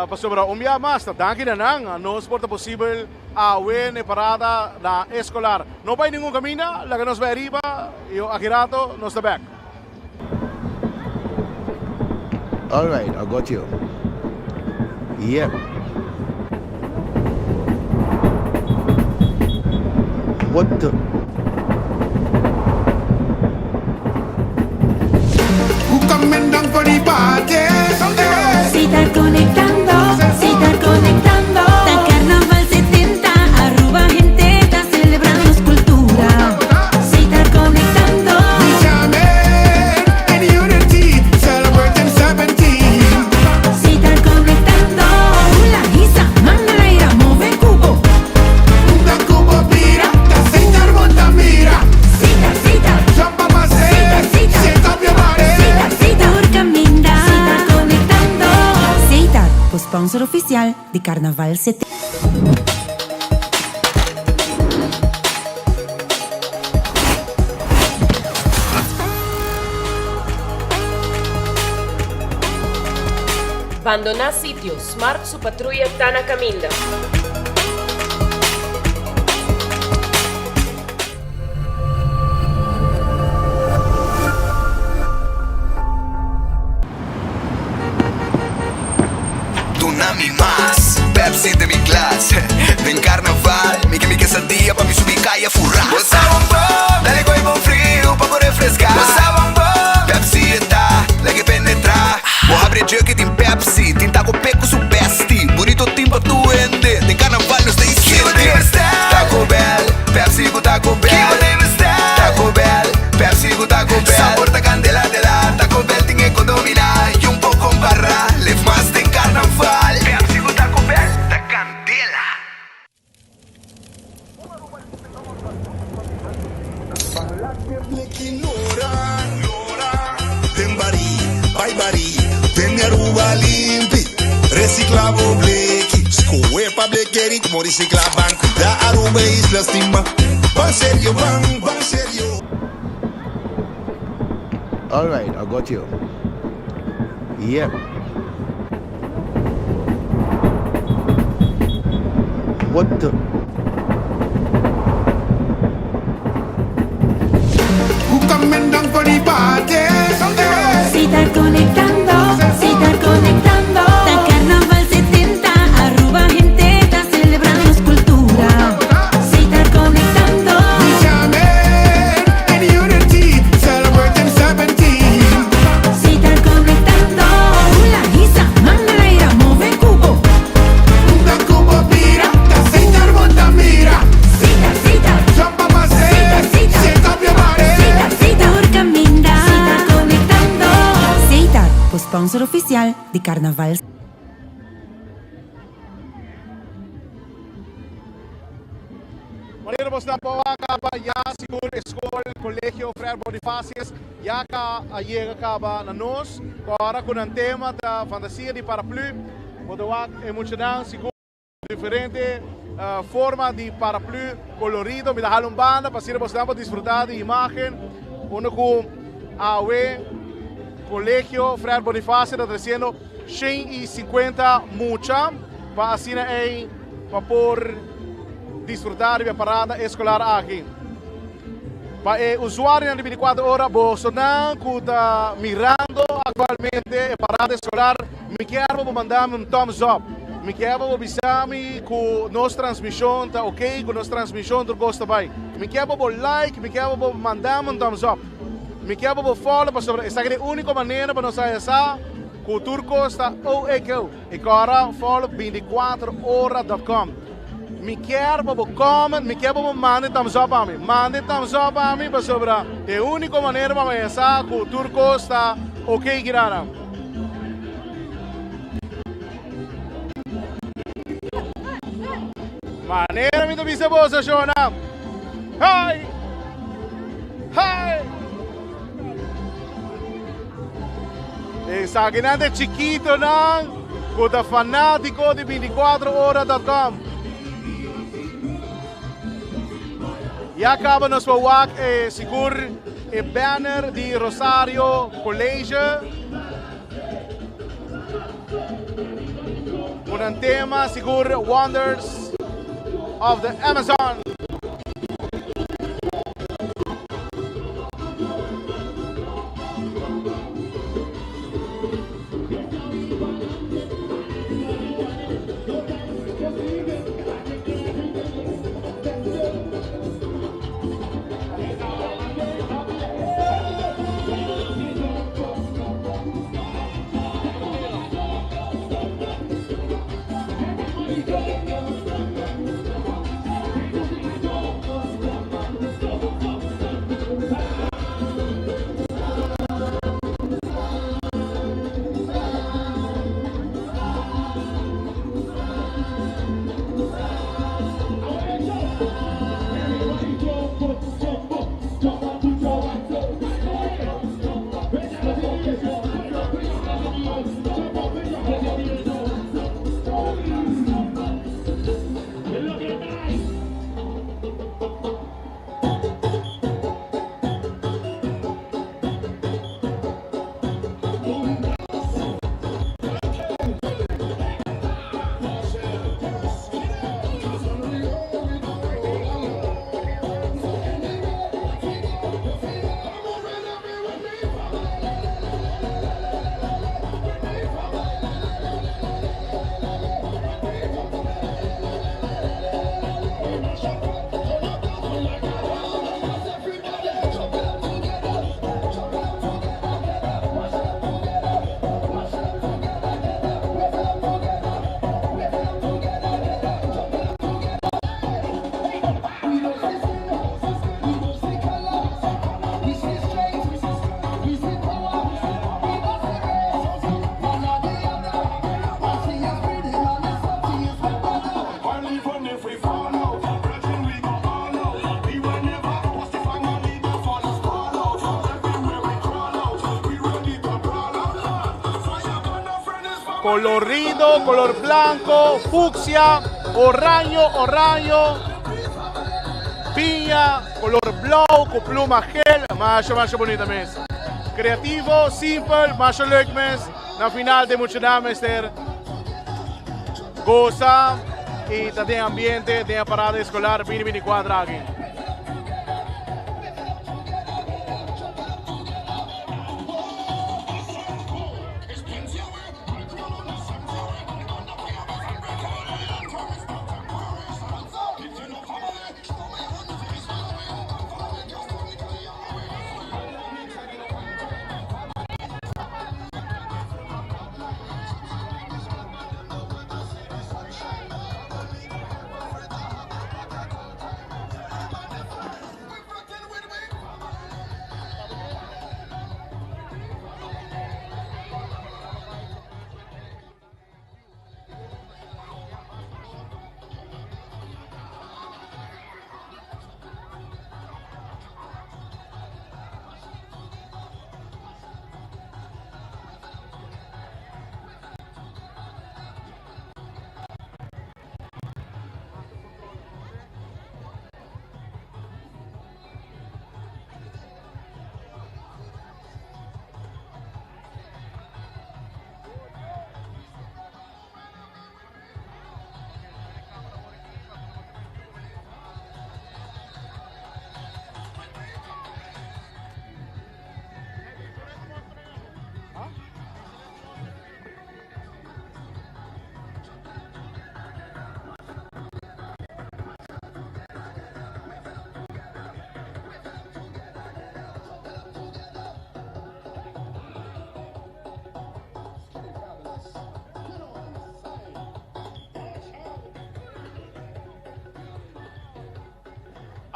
pasobra un bia mas ta danki na nan nos por ta posibel Awe n'e parada na Escolar. No bai ningun caminda, laga nos bai ariba y aki rato nos ta bek. Alright, I got you. Yep. What the. Si ta conectando, si ta conectando. Ta Carnaval 70, Aruba hende ta celebra nos cultura. Si ta conectando. Si ta conectando. Hula, hisa, man na aira, move cubo. Sita, sita. Sita, sita. Sita, tur caminda. Sita conectando. Sita, bo sponsor oficial di Carnaval 70. Bandoná sitio, Smart su patruya ta na kaminda. Pepsi den mi glas Den carnaval Mi ke mi quesadilla pa mi subi caya fura Bo sa bombon Dale gooi bon friu pa bo refresca Bo sa bombon Pepsi e ta Lag'e penetra Bo habri e jug y tin Pepsi Tin taco pe cu su bestie Burrito tin pa tur hende Den carnaval nos ta insiente Kibo den mester Taco Bell Pepsi cu Taco Bell Kibo den mester Taco Bell Pepsi cu Taco Bell Sabor ta candela dela Taco Bell tin e codomina Y un poco compara Leef mas den carnaval. Pepsi cu Taco Bell ta candela. Den bari, bai bari, tene Aruba limpi. Recicla bo bleki, scohe pa blekeri, mo recicla ban cuida Aruba e isla stima. Ban serio, ban, ban serio. Alright, I got you. Yep. What the? Si ta conectando, si ta conectando. Ta Carnaval 70, Aruba hende ta celebra nos cultura. Si ta conectando. Si ta conectando. Hula, hisa, man na laira, move cubo. Sita, sita. Sita, sita. Sita, sita. Tur caminda. Si ta conectando. Setar, bo sponsor oficial di Carnaval. Manera bos nan por a caba ya sigur e school Colegio Frère Bonifacius ya ca a yega caba na nos cu ora cu nan tema ta fantasia di paraplu bo ta wak e muchanan sigur diferente forma di paraplu colorido mi ta hala un banda pa asina bos nan por disfruta di imagen unda cu awe Colegio Frère Bonifacio ta treciendo 150 mucha pa asina ey pa por disfruta riba e parada escolar aki. Pa e usuarionan di 24 ora, bosonan cu ta mirando actualmente e parada escolar, mi kier pa bo manda mi un thumbs up. Mi kier pa bo bisa mi cu nos transmision ta ok, cu nos transmision tur cos ta bay. Mi kier pa bo like, mi kier pa bo manda mi un thumbs up. Mi kier pa bo follow pasobra esaki ta e unico manera pa nos haya sa cu tur cos ta OK. E kora follow 24 ora dot com. Mi kier pa bo comment, mi kier pa bo manda e thumbs up pa mi. Manda e thumbs up pa mi pasobra ta e unico manera pa mi sa cu tur cos ta ok kirana. Manera mi ta bisa boso shona. Hi! Hi! Esakinan ta e chikitonan ku ta fanátiko di 24 ora dot com. Ya kaba nos por wak e sigur e banner di Rosario College. Ku nan tema sigur Wonders of the Amazon. Colorido, color blanco, fucsia, oraño, oraño, piña, color blauw cu pluma gel. Masha, masha bunita mes. Creativo, simpel, masha leuk mes. Na final de muchanan mester goza y ta den ambiente den e parada escolar 2024 aki.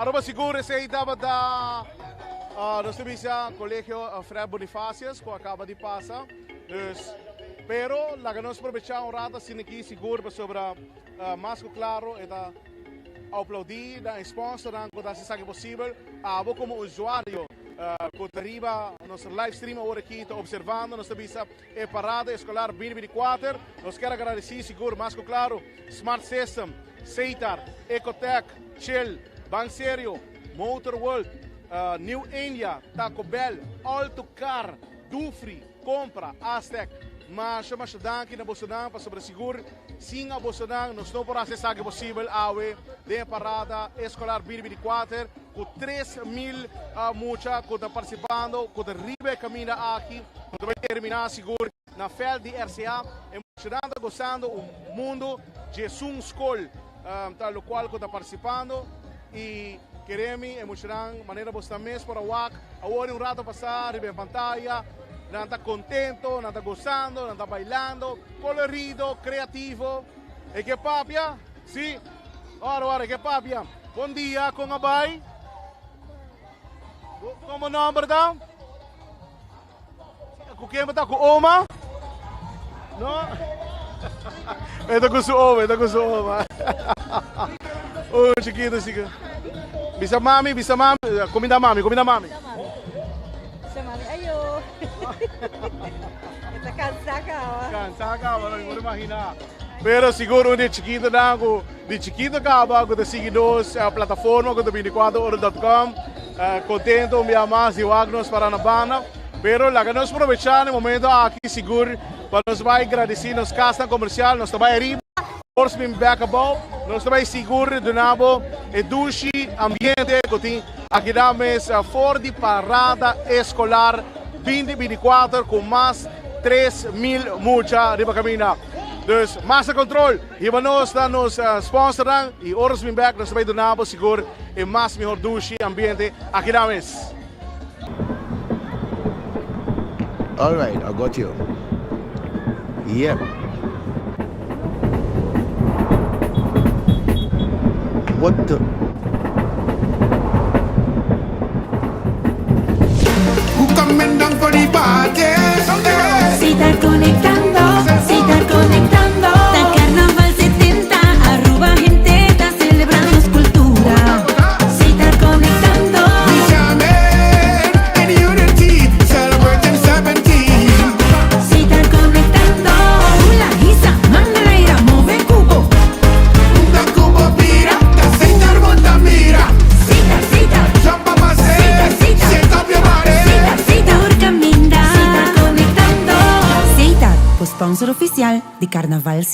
Aruba sigur esey tabata nos ta bisa Colegio Fred Bonifacius cu acaba di pasa. Dus, pero laga nos probecha un rato asina aki sigur pasobra mas cu claro e ta aplaudi na e sponsornan cu ta haci esaki posibel. Abo como usuario cu ta riba nos live stream awor aki ta observando nos ta bisa e parada escolar 2024. Nos kier agradeci sigur mas cu claro Smart System, Seitar, Ecotec, Chill, Ban Serio, Motor World, New India, Taco Bell, All to Car, Dufry, Compra, Aztec. Masha masha danki na bosonan pasobra sigur sin a bosonan nos no por haci esaki posibel awe den e parada escolar 2024 cu 3000 mucha cu ta participando cu ta riba e caminda aki cu ta bay termina sigur na veld di RCA. E muchanan ta gozando un mundo djesun scol ta locual cu ta participando y keremi e muchanan manera bo sta mes por a wak awor un rato pasa riba e pantaya nan ta contento, nan ta gozando, nan ta bailando, colorido, creativo. E ke papia? Si. Ora ora e ke papia. Bon dia, con a bay? Como nomber ta? Ku ken bo ta? Ku oma? No? E ta ku su oma, e ta ku su oma. Oh, chiquito, chiquito. Bisa mami, bisa mami. Kuminda mami, kuminda mami. Bisa mami, ayo. E ta kansa kaba. Kansa kaba, no por imagina. Pero sigur un di chiquito nan ku di chiquito kaba ku ta sigui nos plataforma ku ta 24ora.com. Contento un bia mas di wak nos para na banda. Pero laga nos probecha na e momento aki sigur pa nos bai gradeci nos casnan comercial. Nos ta bai ariba, nos bin bek abou. Nos ta bai sigur duna bo e dushi ambiente cu tin aki na mes for di Parada Escolar 2024 cu mas 3000 mucha riba caminda. Dus Master Control hiba nos na nos sponsornan y ora nos bin bek nos ta bai duna bo sigur e mas mihor dushi ambiente aki na mes. Alright, I got you. Yep. What the? Who coming down for the party? Si ta conectando, si ta conectando. Ta Carnaval 70, Aruba hende ta celebra nos cultura. Si ta conectando. We jamming in unity, celebrating 17. Si ta conectando, hula. sponsor oficial di Carnaval.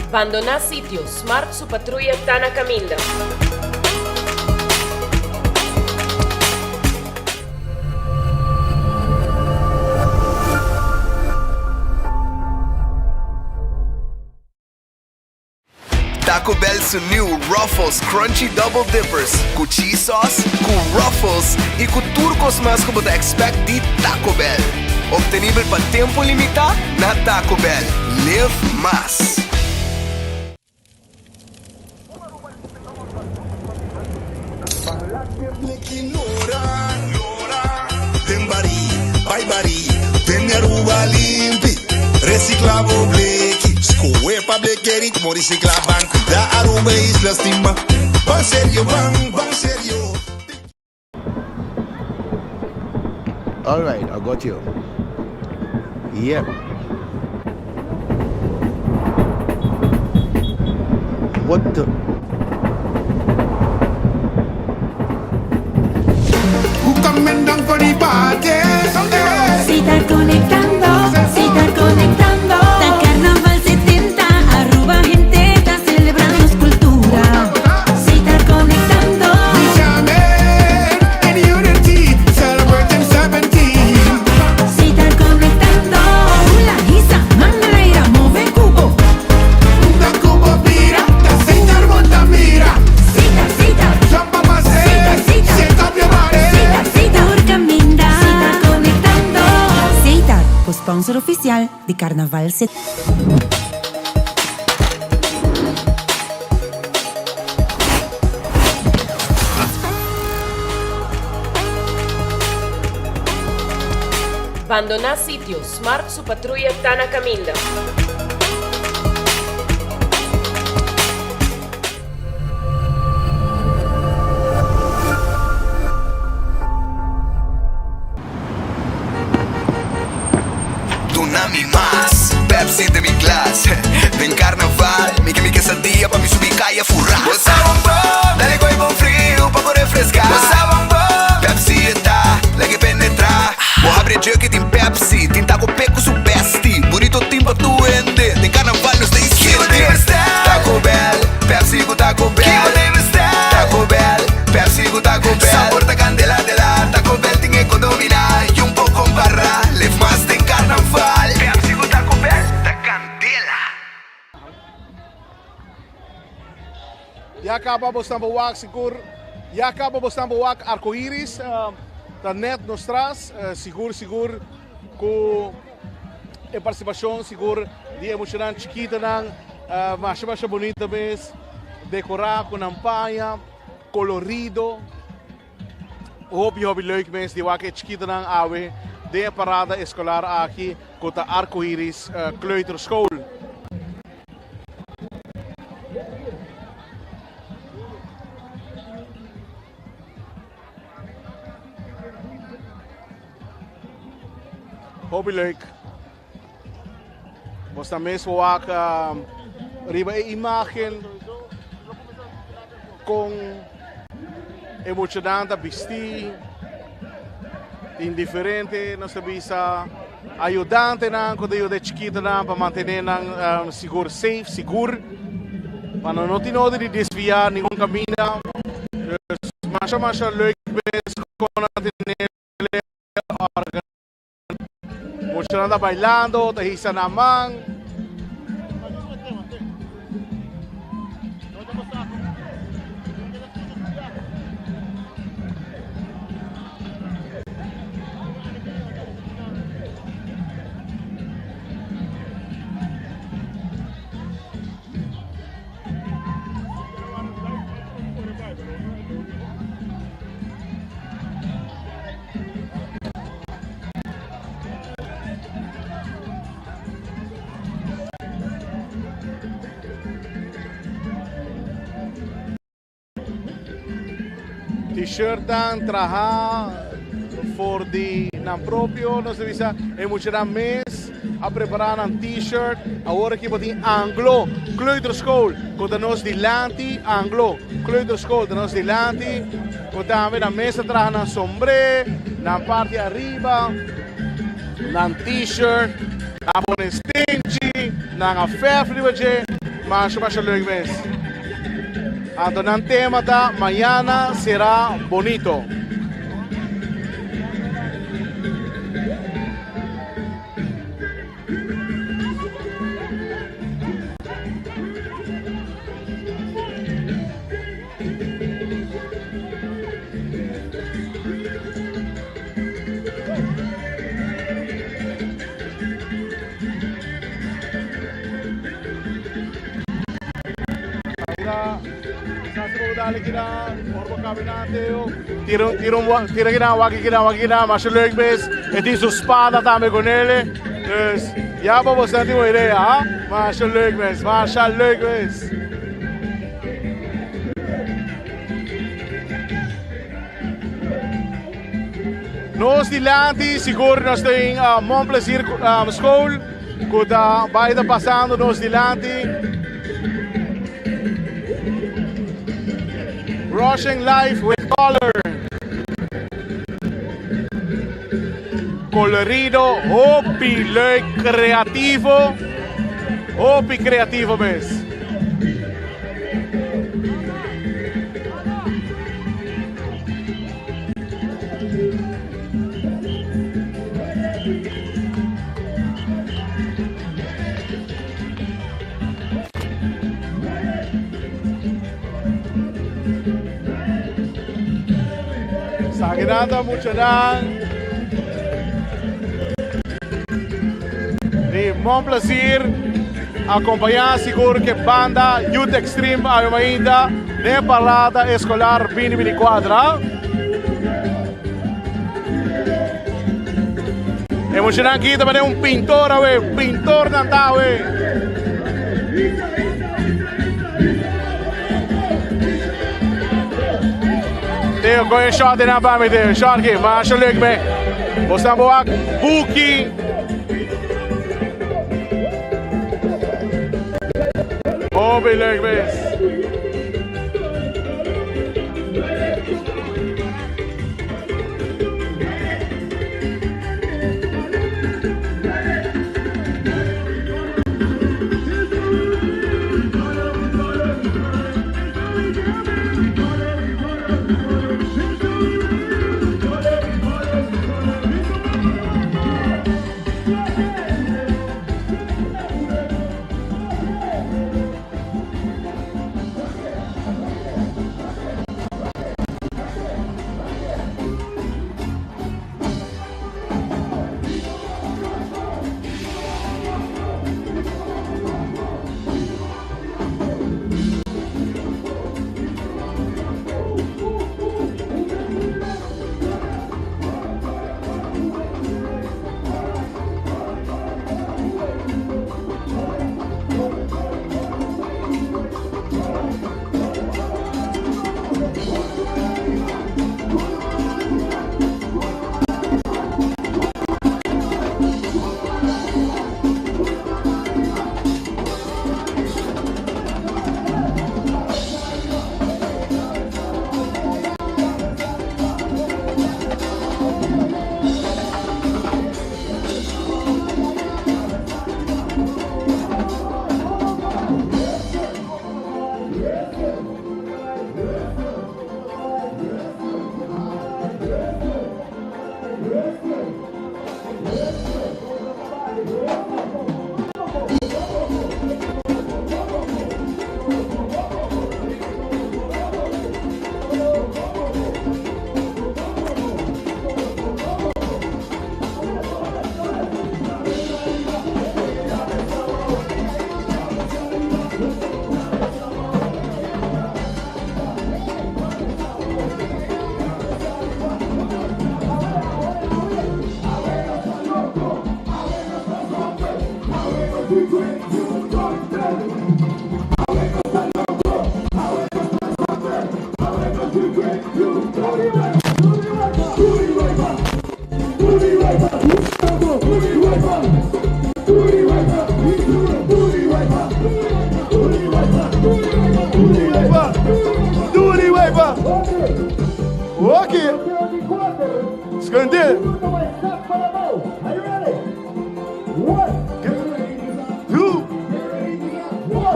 Bandoná sitio, Smart su patruya ta na kaminda. Taco Bell su new Ruffles Crunchy Double Dippers cu cheese sauce, cu Ruffles y cu tur cos mas cu bo ta expect di Taco Bell. Obtenibel pa tempo limita na Taco Bell. Live mas! All right, I got you. Yep. What the? Si ta conectando, si ta conectando. Ta Carnaval 70, Aruba hende ta celebra nos cultura. Si ta conectando. Si ta conectando. Hula, hisa, manga laira, move cubo. Sita, sita. Sita, sita. Sita, sita. Tur caminda. Si ta conectando. Sita, co-sponsor oficial di Carnaval 70. Bandoná sitio, Smart su patruya ta na kaminda. Duna mi mas Pepsi den mi glas Den carnaval mi ke mi quesadilla pa mi subi caya fura Bo sa bombon, dale gooi bon friu pa bo refresca Bo sa bombon, Pepsi e ta lag'e penetra Bo habri e jug y tin Pepsi Tin taco pe cu su bestie Burrito tin pa tur hende Den carnaval nos ta insiente Taco Bell, Pepsi cu Taco Bell Taco Bell, Pepsi cu Taco Bell Sabor ta candela de la Taco Bell tin e cu domina Y un poco compara Live mas den carnaval Pepsi cu Taco Bell ta candela. Ya caba bo stampa wak sigur Ya caba bo stampa wak arcoiris ta net nos tras sigur sigur cu e participacion sigur di e muchanan chikitonan masha masha bunita mes decora cu nan paña colorido hopi hopi leuk mes di wak e chikitonan awe den e parada escolar aki cu ta Arcoiris Kleuterschool. Hopi leuk. Bos ta mes wak riba e imagen con e muchanan ta bisti. Tin diferente, nos ta bisa, ayudantenan cu ta yuda e chikitonan pa mantene nan sigur safe, sigur. Pa nan no tin nodig di desvia ningun caminda. Dus masha masha leuk mes con nan tene Muchanan ta bailando, ta hisa nan man. T-shirtnan traha for di nan propio, nos ta bisa e muchanan mes. a prepara nan t-shirt. Awor aki bo tin Anglo Kleuterschool ku ta nos dilanti. Anglo Kleuterschool ta nos dilanti. Ku tambe nan mes a traha nan sombré, nan parti ariba, nan t-shirt, nan a pone stenchi, nan a verf riba dje. Masha masha leuk mes. Anto nan tema ta Mañana será bonito. Tira, tira, un, tira kina, waki kina, waki kina, masha leuk mes. E tin su spada tambe con ele. Dus, ja, pa boso tin un idea, ha? Masha leuk mes, masha leuk mes. Nos dilanti sigur nos tin uh, Mon Plaisir um, School ku ta bai ta pasando nos dilanti. Rushing life with color. Colorido, hopi leuk, creativo. Hopi creativo mes. Sagrada muchanan di Mon Plaisir acompaña sigur ke banda Youth Extreme awe mainta den parada escolar 2024. E muchanan aki ta manera un pintor awe, pintor nan ta awe. Teo, gooi een shot in pa mi, Teo. Shot ki, masha leuk me. Bo sta boak, buki. Hopi leuk mes.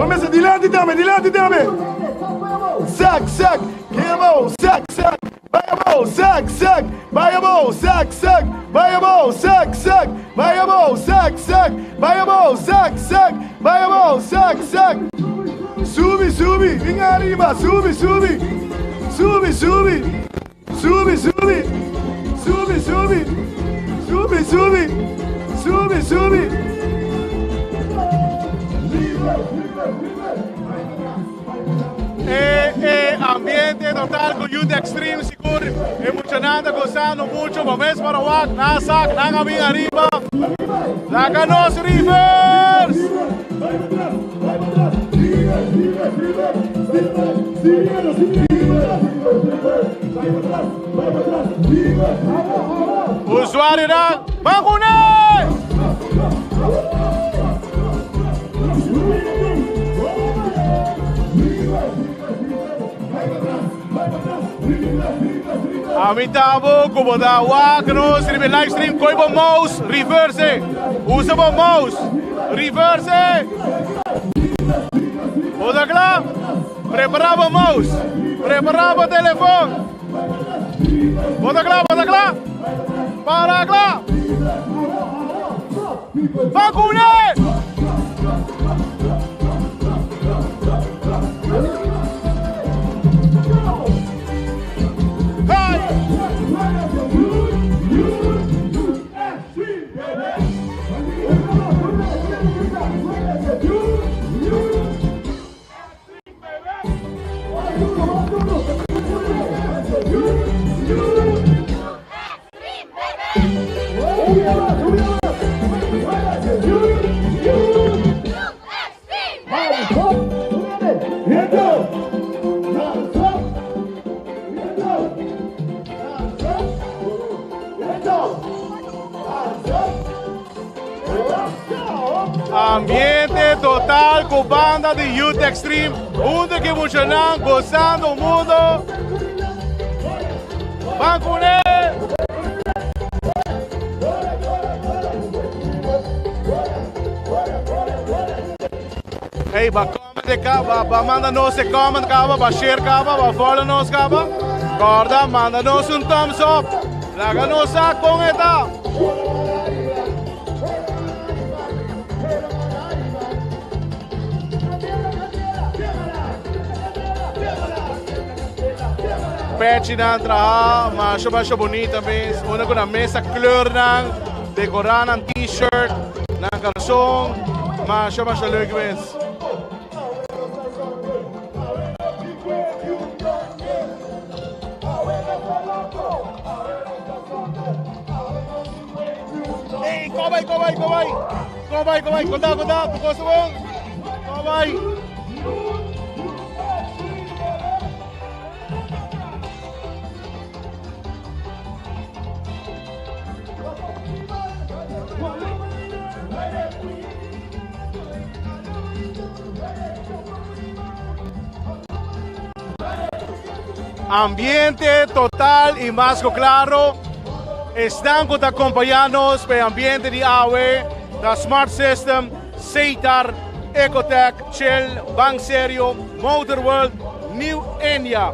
Bo mester dilanti tambe, dilanti tambe. Zak, zak, keda abou, zak, zak, bai abou, zak, zak, bai abou, zak, zak, bai abou, zak, zak, bai abou, zak, zak, bai abou, zak, zak, bai abou, zak, zak. Subi, subi, bin ariba, subi, subi, subi, subi, subi, subi, subi, subi, subi, subi, subi, subi. E, e ambiente total cu Youth Extreme sigur e muchanan ta gozando mucho pa mes para wak nan sak nan a bin ariba laga nos Rivers! Usuarionan ban cune! Ami ta bo ku bo ta wak nos riba e live stream koi bo mouse reverse usa bo mouse reverse bo ta kla prepara bo mouse prepara bo telefon bo ta kla bo ta kla para kla Bakune! Ambiente total cu banda di Youth Extreme, hunto cu e muchanan gozando mundo. Ban cune! Hey, ba comment de ka, ba, manda nos e comment kaba, ba share kaba, ba follow nos kaba. Corda, manda nos un thumbs up. Laga nos sa con eta. Pechinan traha masha masha bonita mes. Una ku na mesa kleurnan, dekorá nan t-shirt, nan karson. Masha masha leuk mes. Ey, kom bai, kom bai, kom bai. Kom bai, kom bai. Konta, konta. Tu kosta bon? Kom bai. Ambiente total y mas cu claro. Esnan cu ta acompaña nos pa e ambiente di awe ta Smart System, Seitar, Ecotec, Chill, Bank Serio, Motor World, New India,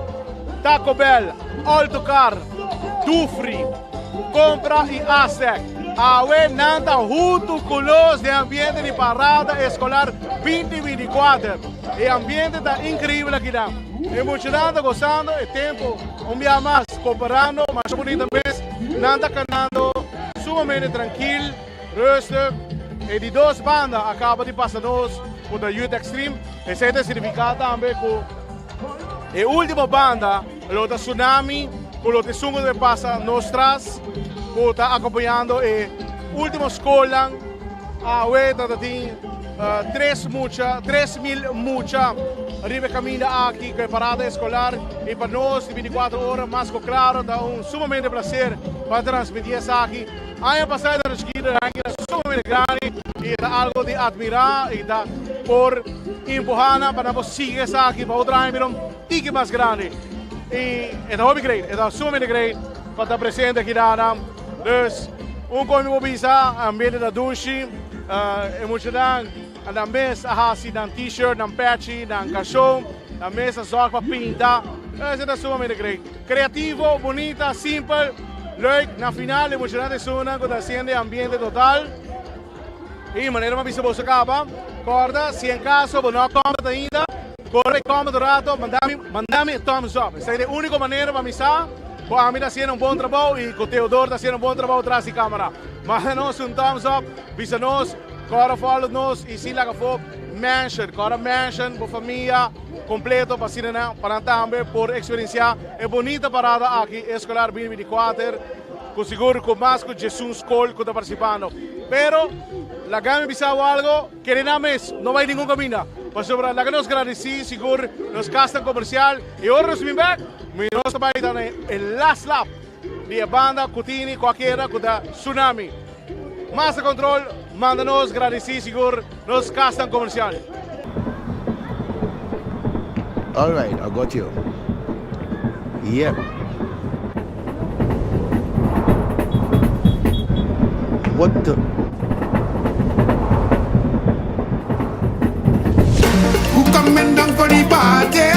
Taco Bell, Alto Car, Dufry, Compra y Aztec. Awe nan ta hunto cu nos den ambiente di Parada Escolar 2024. E ambiente ta increibel akinan. E muchanan ta gozando e tempo un bia mas comparando masha bonita mes. Nan ta canando sumamente trankil, rustig. E di dos banda a caba di pasa nos cu ta Youth Extreme. Esey ta significa tambe cu e ultimo banda lo ta Tsunami cu lo ta esun cu ta pasa nos tras cu ta acompañando e ultimo scolnan. Awe ta ta tin tres mucha, 3000 mucha riba e caminda aki cu e parada escolar y pa nos di 24 ora mas cu claro ta un sumamente placer pa transmiti esaki. Aña pasa e ta chikito e aña sumamente grandi y ta algo di admira y ta por empuha nan pa nan por sigui esaki pa otro aña bira un tiki mas grandi y e ta hopi great, e ta sumamente great pa ta presente aki nan. Dus un con mi por bisa ambiente ta dushi, e muchanan. Nan mes a hasi nan t-shirt, nan pechi, nan kashon, nan mes a zorg pa pinta. Esei ta sumamente great. Kreativo, bunita, simpel, leuk. Na final emoshonante esunnan ku ta hasiendo e ambiente total. I manera mi a bisa boso kaba, kòrda si en kaso bo no a comment ainda, kore comment un rato, manda mi, manda mi e thumbs up. Esei ta e úniko manera pa mi sa ku ami ta hasiendo un bon trabou i ku Theodor ta hasiendo un bon trabou tras di kamera. Manda nos un thumbs up, bisa nos. Kòrda follow nos i si laga afó mention, kòrda mention bo famia kompleto pa asina nan pa nan tambe por eksperensiá e bonita parada aki Eskolar 2024 ku sigur ku mas ku diesun skol ku ta partisipando. Pero laga mi bisa bo algo, kere nan mes no bai ningun kaminda pasobra laga nos gradisí sigur nos kasnan komersial i ora nos bin bèk mi nos ta bai ta na e last lap di e banda ku tini kualkiera ku ta Tsunami. Master Control manda nos gradeci sigur nos casnan comercial. All right, I got you. Yep. What the? Who coming down for the party?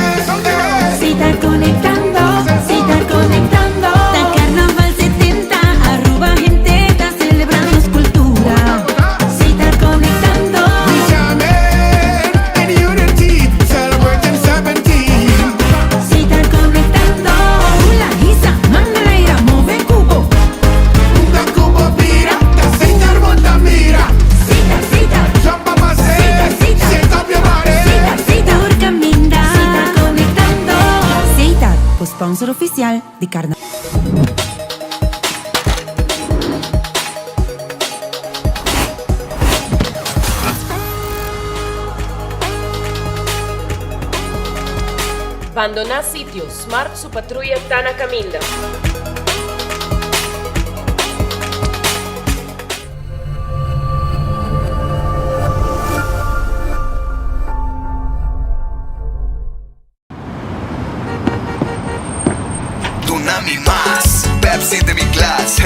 Si ta conectando, si ta conectando. Ta Carnaval 70, Aruba hende ta celebra nos cultura. Si ta conectando. We jamming in unity, celebrating 17. Si ta conectando. Hula, hisa, manga laira, move cubo. Unda cubo bira, ta señor monta mira. Sita, sita. Jump up and say, Sita, sita. shake up your body. Sita, sita. Tur caminda. Si ta conectando. Sita, bo sponsor oficial di Carnaval. Bandoná sitio, Smart su patruya ta na kaminda. Duna mi mas Pepsi den mi glas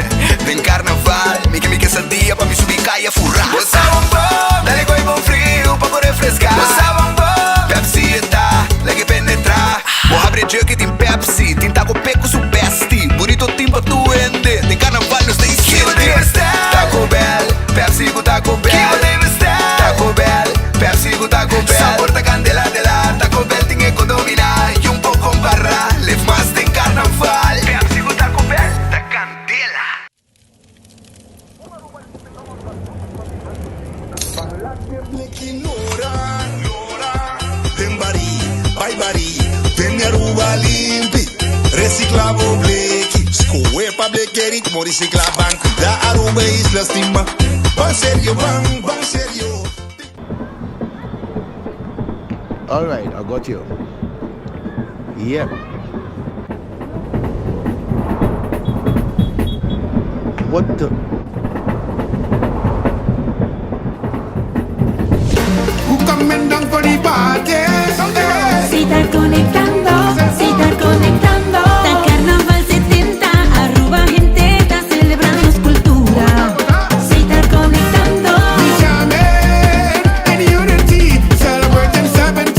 Den carnaval mi ke mi quesadilla pa mi subi caya fura Bo sa un bon, dale gooi bon friu pa bo refresca Bo sa un bon, Pepsi e ta lag'e penetra Bo habri e jug y tin Pepsi Tin taco pe cu su bestie Burrito tin pa tur hende Den carnaval nos ta insiente Taco Bell, Pepsi cu Taco Bell Taco Bell, Pepsi cu Taco Bell Sabor ta candela de la Taco Bell tin e cu domina Y un poco compara Leef mas den carnaval Pepsi cu Taco Bell ta candela. Den bari, bai bari, tene Aruba limpi Recicla bo bleki, scohe pa bleke ritmo Recicla ban cuida Aruba e isla stima Ban serio ban, ban serio. All right, I got you. Yep. What the? Who coming down for the party? Si ta conectando, si ta conectando. Ta Carnaval 70, Aruba hende ta celebra nos cultura. Si ta conectando. We jamming in unity, celebrating 17.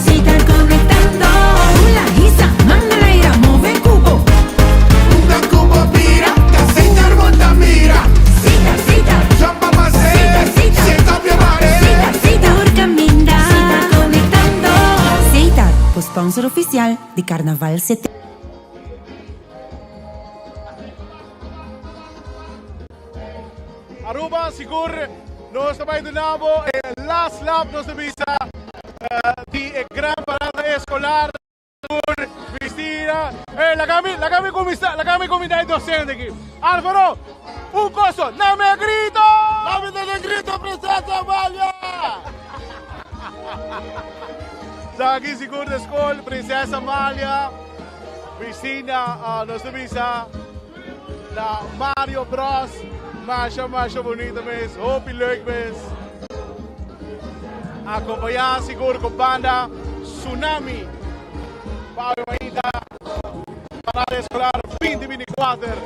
Si ta conectando. Hula, hisa, manga laira, move cubo. Unda cubo bira, ta señor monta mira. Sita, sita. Jump up and say, Sita, sita. shake up your body. Sita, sita. Tur caminda. Si ta conectando. Sita, bo sponsor oficial di Carnaval 70. Aruba sigur nos ta bai duna bo e last lap nos ta bisa di e gran parada escolar tur Cristina. Eh, laga mi, laga mi cuminsa, laga mi cuminda e docente aki. Alvaro, un coso, na me grito! Na mi den grito, Princesa Amalia! Sa aki sigur de school, Princesa Amalia, Cristina, uh, nos ta bisa na Mario Bros. Masha, masha bonita mes, hopi leuk mes. Acompañá sigur cu banda Tsunami. Pablo Maíta, Parada Escolar 2024.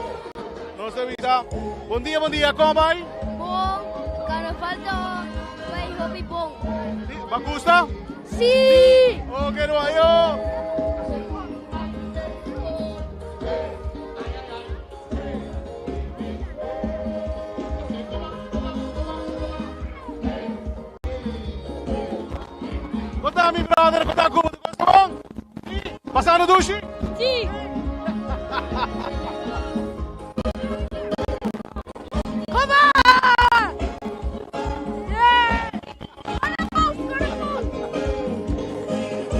Nos ta bisa, bon dia, bon dia, con bai? Bon, carnaval ta bai. hopi bon. Si, bo a gusta? Si! Ok, no ayo. Kota mi brother, kota ku, kota bon? Si! Pasando dushi? Si!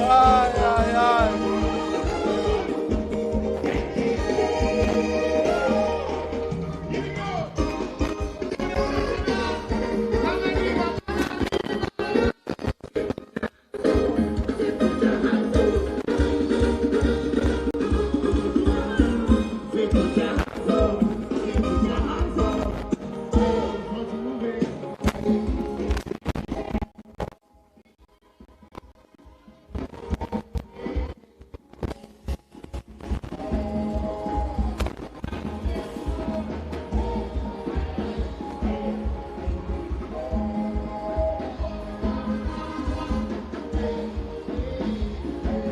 Ay, ay, ay.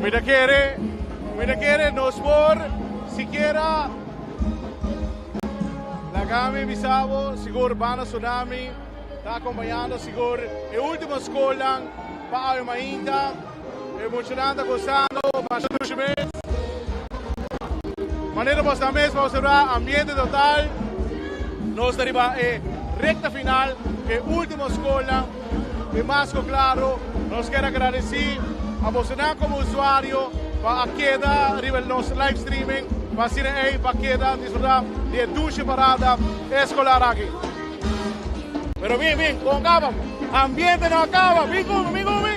Mi ta kere, mi ta kere nos por sikiera laga mi bisa bo, sigur Banda Tsunami ta acompañando sigur e ultimo skolnan pa awe mainta. E muchanan ta gozando masha dushi mes. Manera bo sa mes pa observa ambiente total. Nos ta riba e recta final, e ultimo skolnan. E mas cu claro, nos kier agradeci a bosonan como usuario pa a keda riba nos live streaming pa asina ey pa keda disfruta di e dushi parada escolar aki. Pero bien, bien, con caba. Ambiente no acaba. Bin cumi, bin cumi.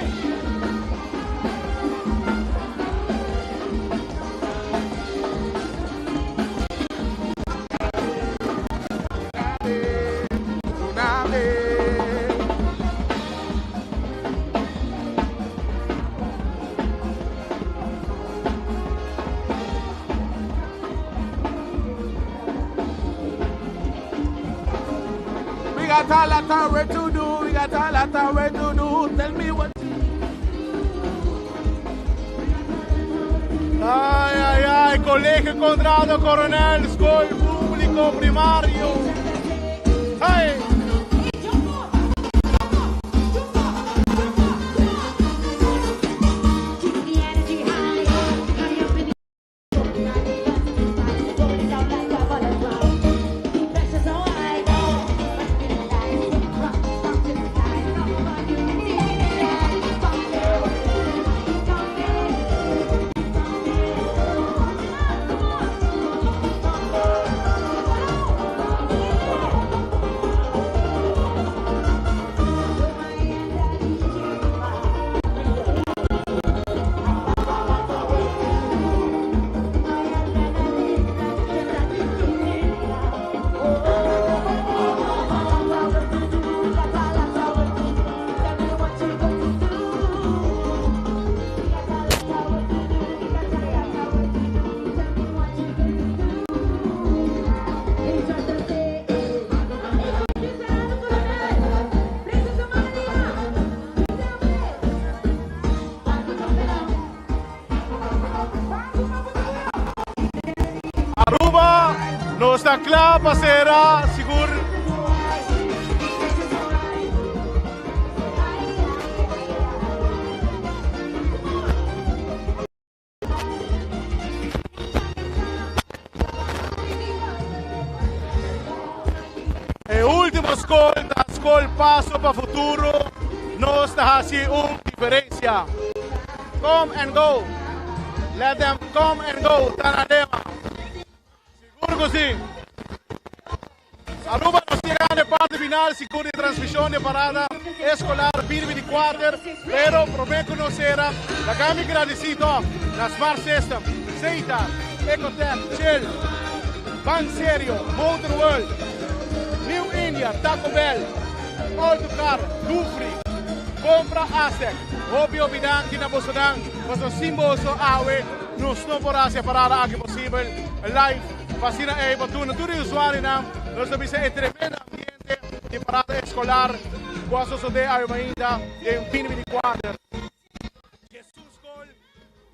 We got a lot of work to do. We got a lot of work to do. Tell me what. Ay, ay, ay, Colegio Conrado Coronel, Skol Público Primario. Ay. Aruba nos ta kla pa sera sigur. E ultimo skol ta skol Paso pa Futuro. Nos ta hasi un diferencia. Come and go. Let them come and go ta nan lema. Sigur cu si. Aruba nos yega na e parti final sigur di transmision di e parada escolar 2024, pero prome cu nos cera laga mi gradici toch na Smart System, Zeta, Ecotech, Chill, Ban Serio, Motor World, New India, Taco Bell, Autocar, Dufry, Compra Aztec. Hopi hopi danki na bosonan pasobra sin boso awe nos no por haci e parada aki posibel live. Pa asina ei pa duna tur e usuarionan nos ta bisa e tremendo ambiente di parada escolar. ku a sosodé awe mainta den 2024. Jesus School,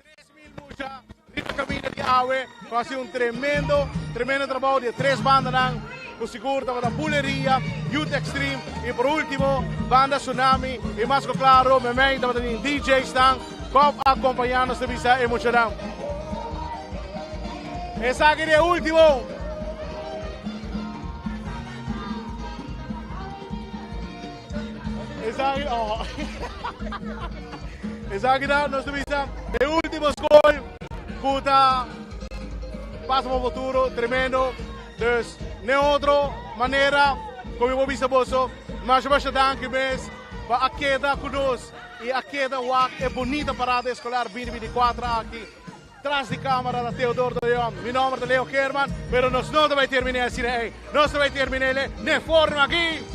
3.000 mucha riba kaminda di awe ku a hasi un tremendo, tremendo trabou di e tres bandanan ku sigur tabata Buleria, Youth Extreme i por ultimo Banda Tsunami i mas ku klaro memei tabata tin DJ's nan ku a akompañá nos ta bisa e muchanan. Esaki di e ultimo. Esaki, oh. Esaki ta, nos ta bisa, e último school ku ta pasa pa futuro, tremendo. Dus, ne otro manera, ku mi por bisa boso, masha masha danki mes pa a keda ku nos i a keda wak e bunita parada eskolar 2024 aki. Tras di camara ta Theodor de Leon. Mi nomber ta Leo Kerman, pero nos no ta bay termina asina ey. Nos ta bay termina ele ne forma aki.